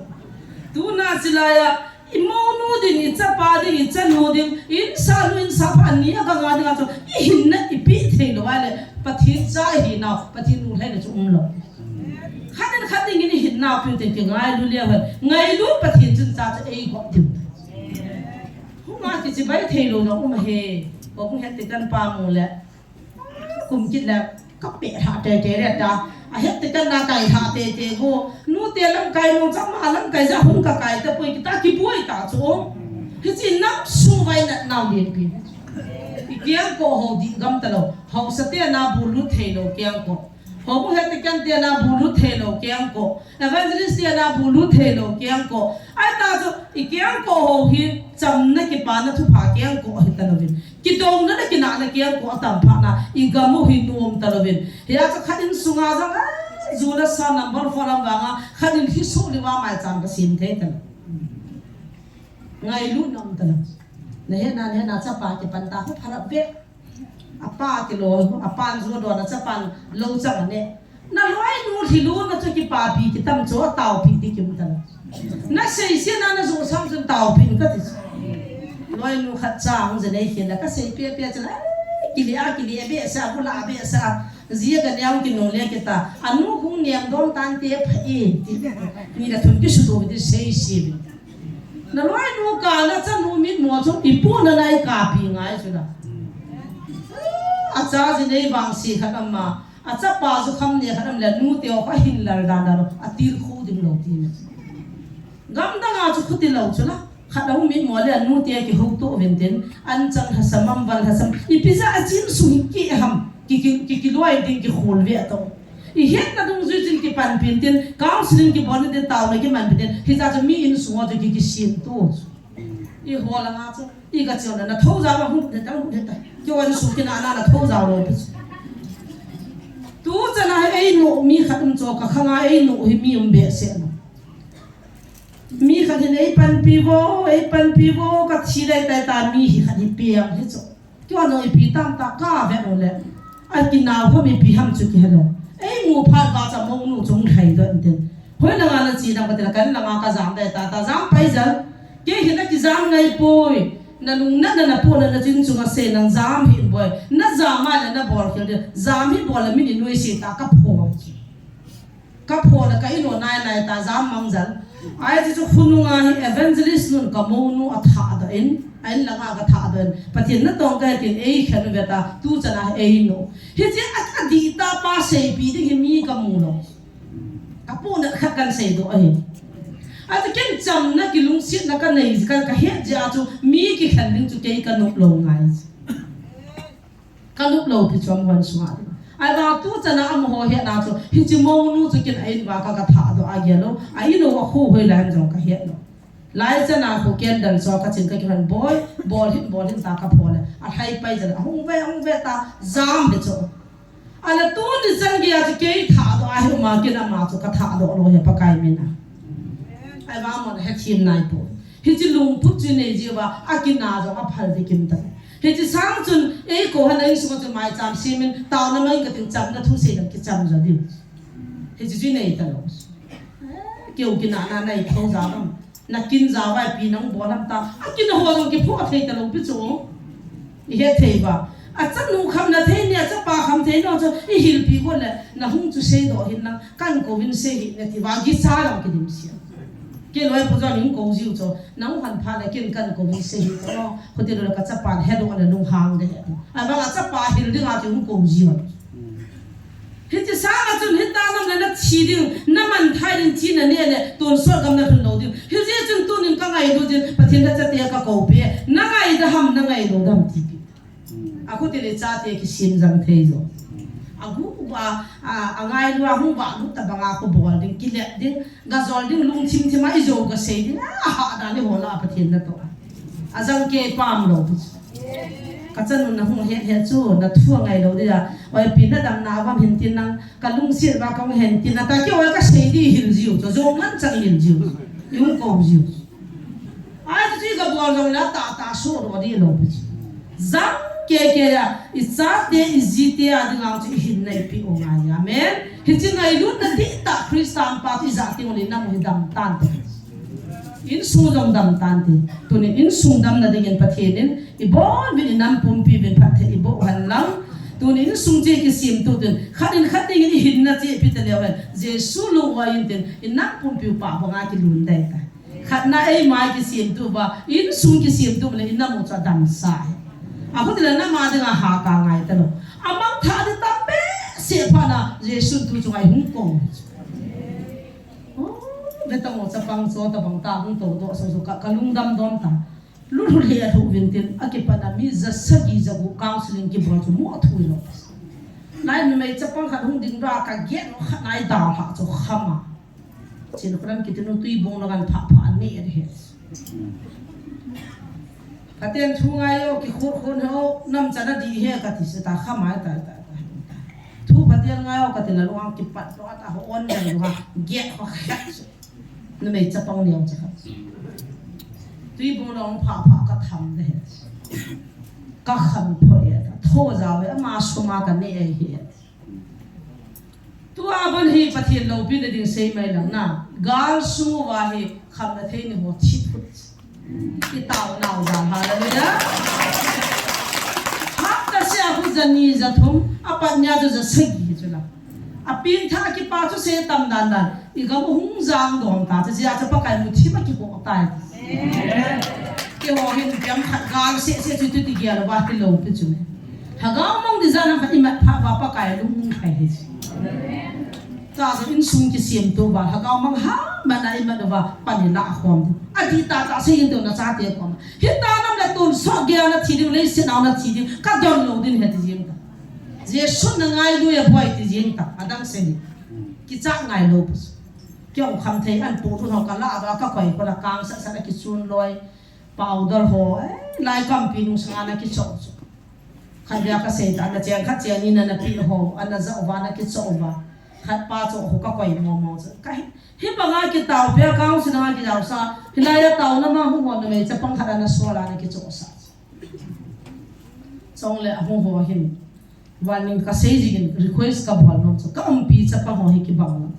Tu na si la ya i mo nu ding i cha pa ding i cha nu ding in sa nu in sa pa ni a ka ga ding a so. I hin na i pi thei lo wa le. Pathin cha hi na Pathin nu hai le chu um lo. Khat in khat ding in i hin nau piu te ki ngailu leu hen. Ngailu Pathian chun cha chu ei gop diu. Hung a kichi bai thei lo na um he. Ko hung het te kan pa mu le. Kum kit le ka pe ha te te le ta. A het te kan na kai ha te te go. Nu te lam kai nu cha ma lam kai ja hung ka kai ta poi ki ta ki poi ta chu. Hi chi nam su vai na nau lien pi. I kiang ko ho di gam ta lo. Ho sa te na bu lu thei lo kiang ko. Hobu heti kan te na bulu thei lo kiang ko. Evangelist te na bulu thei lo kiang ko. Ai ta chu i kiang ko ho hi chamna kipana thupha kiang ko hi ta lovin. Kidongna le kinahna kiang ko atam pha na i gam u hi nuam ta lovin. Hi a chu khat in sunga jong a, ju le sa number four lam vanga khat in hi su li va mai chang ka sim thei ta lo. Ngailu nam ta lo. Na he na, na he na chapa kipan ta ho pharap ve. Apa kilo, apan ju don a chapan lo chang ane. Na loi nu lhilu na chu kipapi kitam chu a taupi di kim tan. Na sei sia na na ju sam chun taupi ka ti. Loi nu khat chang je nei khin la ka sei pe pe chla. Kili a kili a be sa bu la be sa. Zia ka nyang ki nu le kita. Anu hung niam don tan te pha e. Ni la thun ki su do di sei si. Na loi nu ka na cha nu mit mo chu i pu na nai ka pi ngai chu na. A cha ji nei vang si khat ama. A cha pa chu kham ne khat am le nu te o ka hin lal dan dan a tir khu ding lo ti na. Gam dang a chu khuti lo chu la. Khat a um mit mo le nu te ki hu to vin tin an chang ha samam val ha sam. I pi za a chin su ki ham. Ki ki ki loi ding ki khul ve to. I hetna dungjui chun kipanpin tin, counseling kibol tin, taona kimanpin tin, hijeh chun mi insung a chu ki, kisin tu. I hol anga chu, i ka chiona, na tho jao ma hung, ne ta, hung, ne ta. Kei insung kina na, na tho jao lo pi. Tu chana hi ei nu, mi khat um chu ka khanga ei nu hi mi um behseh na. Mi khat hin ei panpi vo, ei panpi vo, ka thi dai tai ta mi hi khat hi piang hi chu. Tua no ipi tam ta ka ve no le. Ai ki nau ho mi pi ham chu ki helo. Ei mu phat ba cha mo nu chung thai do tin. Hoi langa na chi dang ka ti la kan langa ka jam dai ta ta jam pai jal. Kei hi na ki jam ngai poi. Na lung na na na po na na chin chunga se nang jam hi boi. Na jam ma le na bol khel de. Jam hi bol la mi ni noi si ta ka pho. Ka pho le ka ino nai nai ta jam mang jal. Ai chu chu khununga hi evangelist nun ka mo nu a tha da in, a in langa ka tha da in. Pathian na tong ka tin ei khen ve ta, tu chana ei no. Hi chi a, a di ta pa sei pi ding hi mi ka mu lo. Ka pu na kha kan sei do ahi. Ati ken chamna kilungsetna kanei, ka, kahet jeh a chu mi kikhen ding chu kei kanop lou ngai. Kanop lou pi chu amaho insunga ding. Ahivang tuchan a amaho hetna chu, hiche mounu chu ken a in uva ka, kathahdoh a gel lou. A in u a khu hoilai ham jong kahet lou. Lai chan a khu candle chu kachin kakihon bol, bol hih, bol hih ta kapho le. Alhai pai jeh a hung ve, hung ve ta, jam ve chu. Ahile tuni chan geiya chu kei thahdoh ahi um a, ken ama chu kathahdoh lou ahi Pakai mina. Ahivang amahon hethem naipoi. Hiche lungput chu inei jeh uva, akina jong aphal ding kimta. Hiche sang chun, eikou hana insunga chun maicham semin, taona mang kating chamna thu sei ding kicham jo diu. Hiche chu inei talou. Eh, keu kinahna nei thou jao ham. Nakin jao vai pi nang bol ham ta. Akina ho jong kiphuh thei talou pi chu. Ihet thei uva. Achanu khamna thei ni, achapa kham thei ni chu ihilpi got le, nahung chu seidoh hih in lang, kahin kouvin sei hih in nati uva, gicha jong kidim sia. Kei loi pu jong hung kou jiu chu, nahung han phat le ken kahin kouvin sei hih in, o, khuti lou le kachapan hedoh le lunghang ding ahi. Ahivang achapa hil dinga chu hung kou jiu. Hiche sanga chun hitia nam le nathi ding, namanthah ding, thi naneh le, tonsot gam nalhun lou ding. Hijeh chun tunin kangailut ding, Pathen in achate kakoupeh. Nangai da ham, nangai lou da ham tipeh. Akhuti le chate kisem jang thei jo. Agu uva, a, angailu a hung vahlut tabanga khu bol ding, kilet ding, gajol ding, lungthim thim a ijou gasei ding, a, ahahdan ihola Pathen natoh. Ajang kei pam lou. Kachanun nahung het het chu, nathu angai lou dia. Oi pi nadamna uvam hintin lang, kalungset uva kahung hen tin, ata kei oi kasei di hil jiu chu, jong man chang hil jiu. Ihung kou jiu. Ai chu gabol jong la tata sodoh di lou pi chu. Jang kei kei a, ichate, ijite a dinga chu ihinna ipeh u ngai. Amen. Hiche ngailutna dihtah Christa pa chu ijat teng uleh inam u hi dam tante. Insung jong dam tante. Tunin insung damna dingin Pathen in ibon uvin, inam pumpi uvin phatthei iboh u hen lang. Tunin insung cheh kisemtoh uvin. Khat in khat dingin ihinna cheh ipi taleu hen. Jesu lung u ahin tin, inam pumpi u pa banga kilun ding tai. Khatna eima kisemtoh uva, insung kisemtoh le inam u chu adamsa ahi. Akhuti le nam a dinga hahsa ngai talou. Amangthah ding tam behseh phat na, Jesu thu chu ngai hung kou. O, ve tang o, chapang chu tabang ta hung toudoh soh soh, ka, kalungdam dom ta. Lulhu le alhu uvin tin, akipat na mi jasagi jagup counseling kibol chu moh thu ilou. Lai numei chapang khat hung ding uva, kaget lou khat na idalhah chu kham a. Chin khulam kiti nu tui bung lou kan phah phah aneh ahi. Pathen thu ngai o, kikhut khut ho, nam chan adih e kati se ta, kham a tai tai tai. Thu Pathen ngai o kati la lung kipat lou ta, ho on jang lou ha, get ho khat. Numei chapang neo cha khat. Tui bung lou phah phah katham de he. Kakham pho e ta. Tho ja ve ama suma kaneh e he. Tua ban hi Pathen loupina ding sei mai lang na. Gal sung uva hi khamna thei ni ho thi phut. Kitao nau jal, hallelujah. Hapta sia khu jani jathum, apat nia chu jasagi chu la. Apengthah kipa chu sei tam dan dan. Igam u hung jang dom ta, chu jia chu Pakai muthim a kiho tai. Kiho hin piang khat gal seh seh chu tu ti gel uva hilou pi chu. Lhagao mang di jana khat imat pha uva Pakai lung hung khai hi. Chua chu insung kisemtoh uva, lhagao mang ha, mana imat uva, pan ilah khom. Adih tah tah sei in tona chate khom. Hita nam le tonsot geiya nathi ding, leiset a nathi ding, kadon lou ding ahi ti jing ta. Jesu nangailu e boi ti jing ta, adang sei. Kichat ngai lou pu. Kei jong kham thei an pu tu ho kalah uva kakoi, kola kang sat sat a kichun loi. Powder ho, eh, lai kampi nungsanga ana kichoh chu. Khat dia kasei ta, ana cheng khat cheng ni ana peh ho, ana ja uva ana kichoh uva. Khat pa choh ho kakoi mo mo chu. Ka hi, hi banga kitao pia kang sina kijao sa, hilai a taona ma hung ho numei chapang khat ana sol a ana kichoh sa. Chule ahung ho hin. Warning kasei jingin request kabol nom chu. Ka umpi chapang ho hi kibang nom.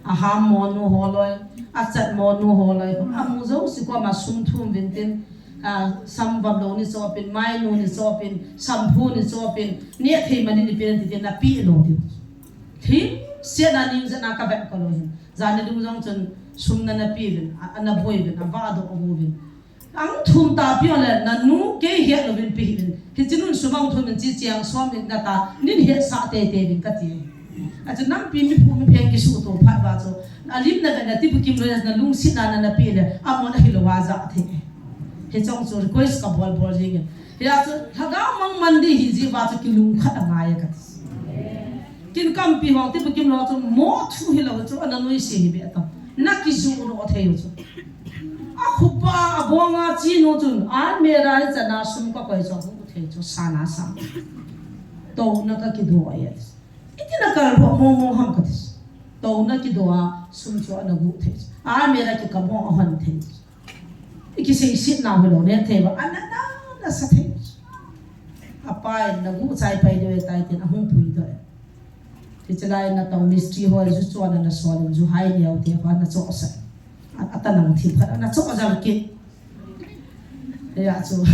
Aham monu ho loi, achat monu ho loi. Amu jouse koma sum thum uvin tin, ah, sam vam lou ni chopin, mainu ni chopin, shampoo ni chopin, neh thei mani ni pen ti tin napeh lou diu. Lhingsetna ningjetna kavet kolou hin. Jani dungjuiyin chun sum nana pe uvin, a, ana boi uvin, avah doh uvin. Ang thum ta peh le, nanu kei het louvin pe hih uvin. Hiche nun sum ang thum in chi chiang som in nata, nin hetsah teitei uvin kati. Achu nampi mi phu mi pheng kisuhto phat uva Alim na vena tipu kim lo na lungsit na na pe le, amon ahilou a ja thei. Hichong chu request kabol bol jing e. Hia chu lhagao mang man di hi ji va chu kilungkhat angai e kati. Kin kampi ho tipu kim lo chu mo thu hilou chu ana nuisi hi be ta. Na kiju lo thei chu. Akhupa abonga chinu chun almirah hi chana sum kakoi chu hu thei chu sana sa. Touna kakido e. Iti na kal ro mo mo ham kati. Touna kido a sum chu ana gu thei. Almirah kikam ho ahon thei. Ikiseiset nau hilou ne thei ba ana na na sa thei. Apa in nagu chai pai de tai tin ahung pui do. Hichelai na tong mistri ho ju chuan ana sol in ju hai leo te ho ana chohsah. A, ata nang thip khat ana choh jal kit. Hia chu.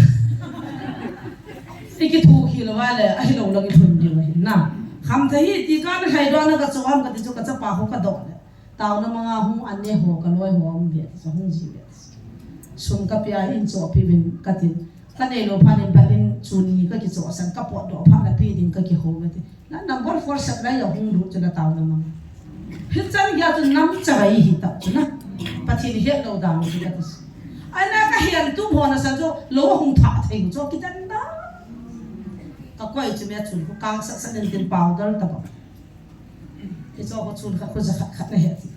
Ikithu khil uva le, ahilou lang ilhun diu ahi na. Khamthei hi ti kan hai do na ka choh ham kati chu kachapa ho kadoh le. Taona manga hung an ne ho kaloi ho um ve, sa hung ji ve. Sum kapia in chohpi vin kati. Kanei lou phat in ba in chun ni kakichohsan kapot doh phat na pe ding kakihou ve ti. Na number four sat lai a hung lut chu na taona mang. Hichan gei chu nam chavai hi ta chu na. Pathen het lou dan chu kati. Ai na kahian tu ho na san chu lou hung tha thei chu kitan na. Kakoi chu me chun khu kang sat sat in tin powder ta ba. Hicho ho chun khat khu ja khat khat na he ti.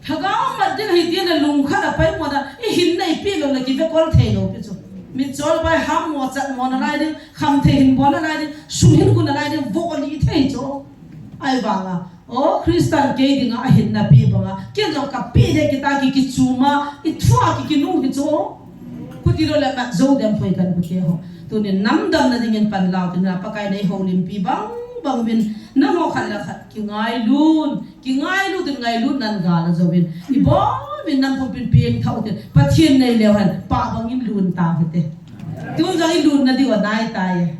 Lhagao mat ding hi ti na lungkhat a pai mo na, ihin na ipi lou na kive kol thei lou pi chu. Mitchol bai ham mo chat mo na lai ding, khamthei hin bol na lai ding, sum hin gu na lai ding, vo li thei chu. Ai vanga, o Christian kei dinga ahin na pi banga, ken jong kapi de kita ki kichuma, ithua ki kinung hi chu. Khuti lou le mat jo dem khoi kan khuti ho. Tunin nam damna dingin pan lau tina Pakai nei houlimpi bang bang vin, nangho khat le khat kingailut, kingailut in ngailut nan gal a jovin. Ibon vin nam pumpin pieng thau te. Pathen nei leu hen, pa bangin lun ta hite. Tun jong ilun na diu anai tai.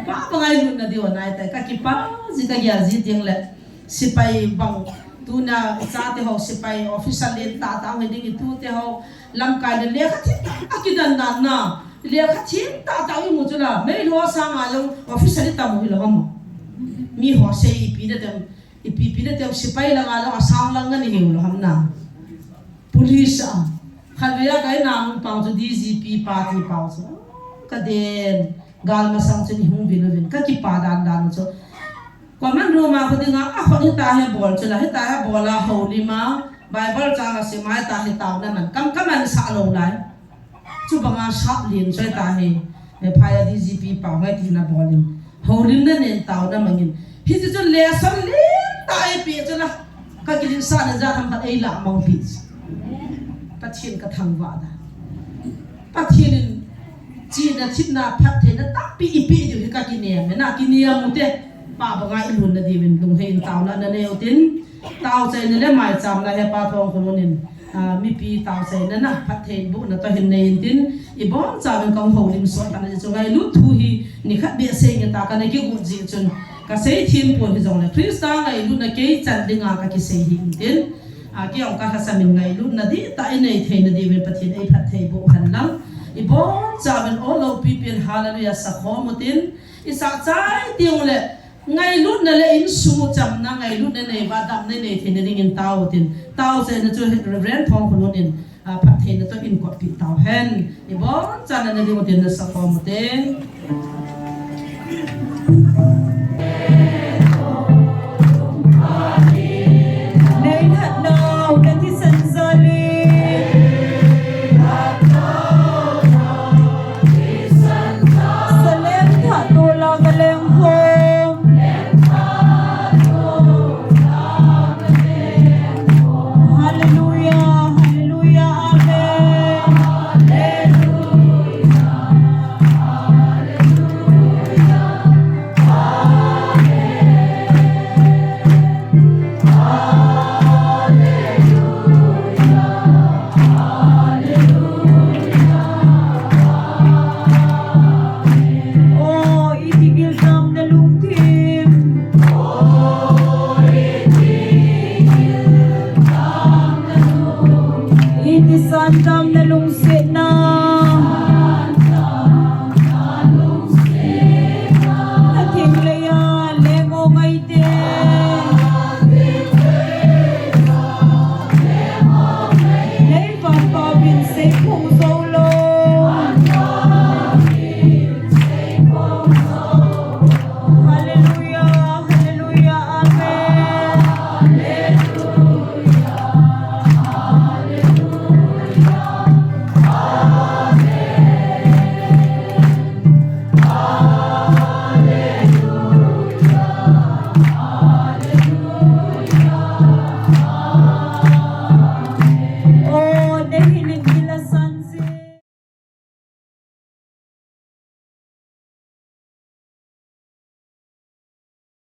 Pa bangai lun na diu anai tai. Kakipa ji kagel ji ding le. Sipai bang tuna chate ho sipai officer len tata ngai ding itute ho lamkai le lekha thim tah a kidan dan na lekha thim tah tah imu chu la mei lou sanga jong officer itam hilou ham. Mi ho sei ipi na tem ipi pi na tem sipai langa jong asang lang ngani hilou ham na. Police a. Khatvei a ka inang pang chu D G P pa ti pau chu. Ka den. Gal masang chun i hung vil uvin. Ka kipa dan dan chu. Common room a khu dinga, a khut hita hi bol chu la. Hita hi bol a houlim a. Bible chang a sim a hita hi taona man. Kam ka man sah lou lai. Chu banga sap lin chu hita hi. E phai a D G P pa ngai tina bol in. Houlimna nen taona mangin. Hichu chun lesson lentah eipeh chu la. Ka kilinsahna jat ham khat eilah mangpeh chu. Pathen ka thangvah da. Pathen in chihna, thepna, phattheina tampi eipeh diu hi ka kinem e na, kinem ute. Pa banga ilun na diuvin lunghei in taona na nei utin. Taochaina le maicham na he pa Thongkholun in. Ah, mipi taochaina na, phatthei bohna toh hin nei intin, ibonchauvin kahung houlim sot tana chu ngailut thu hi, nikhat beh sei nge ta kana kigot jeh chun, kasei thim pon hijongle, Christa ngailutna kei chan dinga kakisei hi intin, ah, kei jong kalhasam in ngailutna dihtah inei theina diuvin Pathen eiphatthei boh hen lang, ibonchauvin o loupipin hallelujah sakhom utin, isah chai teng ule, ngailutna le insung u chamna, ngailutna nei uva damna inei theina dingin tao utin. Taochaina chu Reverend Thongkholun in, ah, phattheina toh inkoppi tao hen. Ibonchauvin na ding utin na sakhom ute.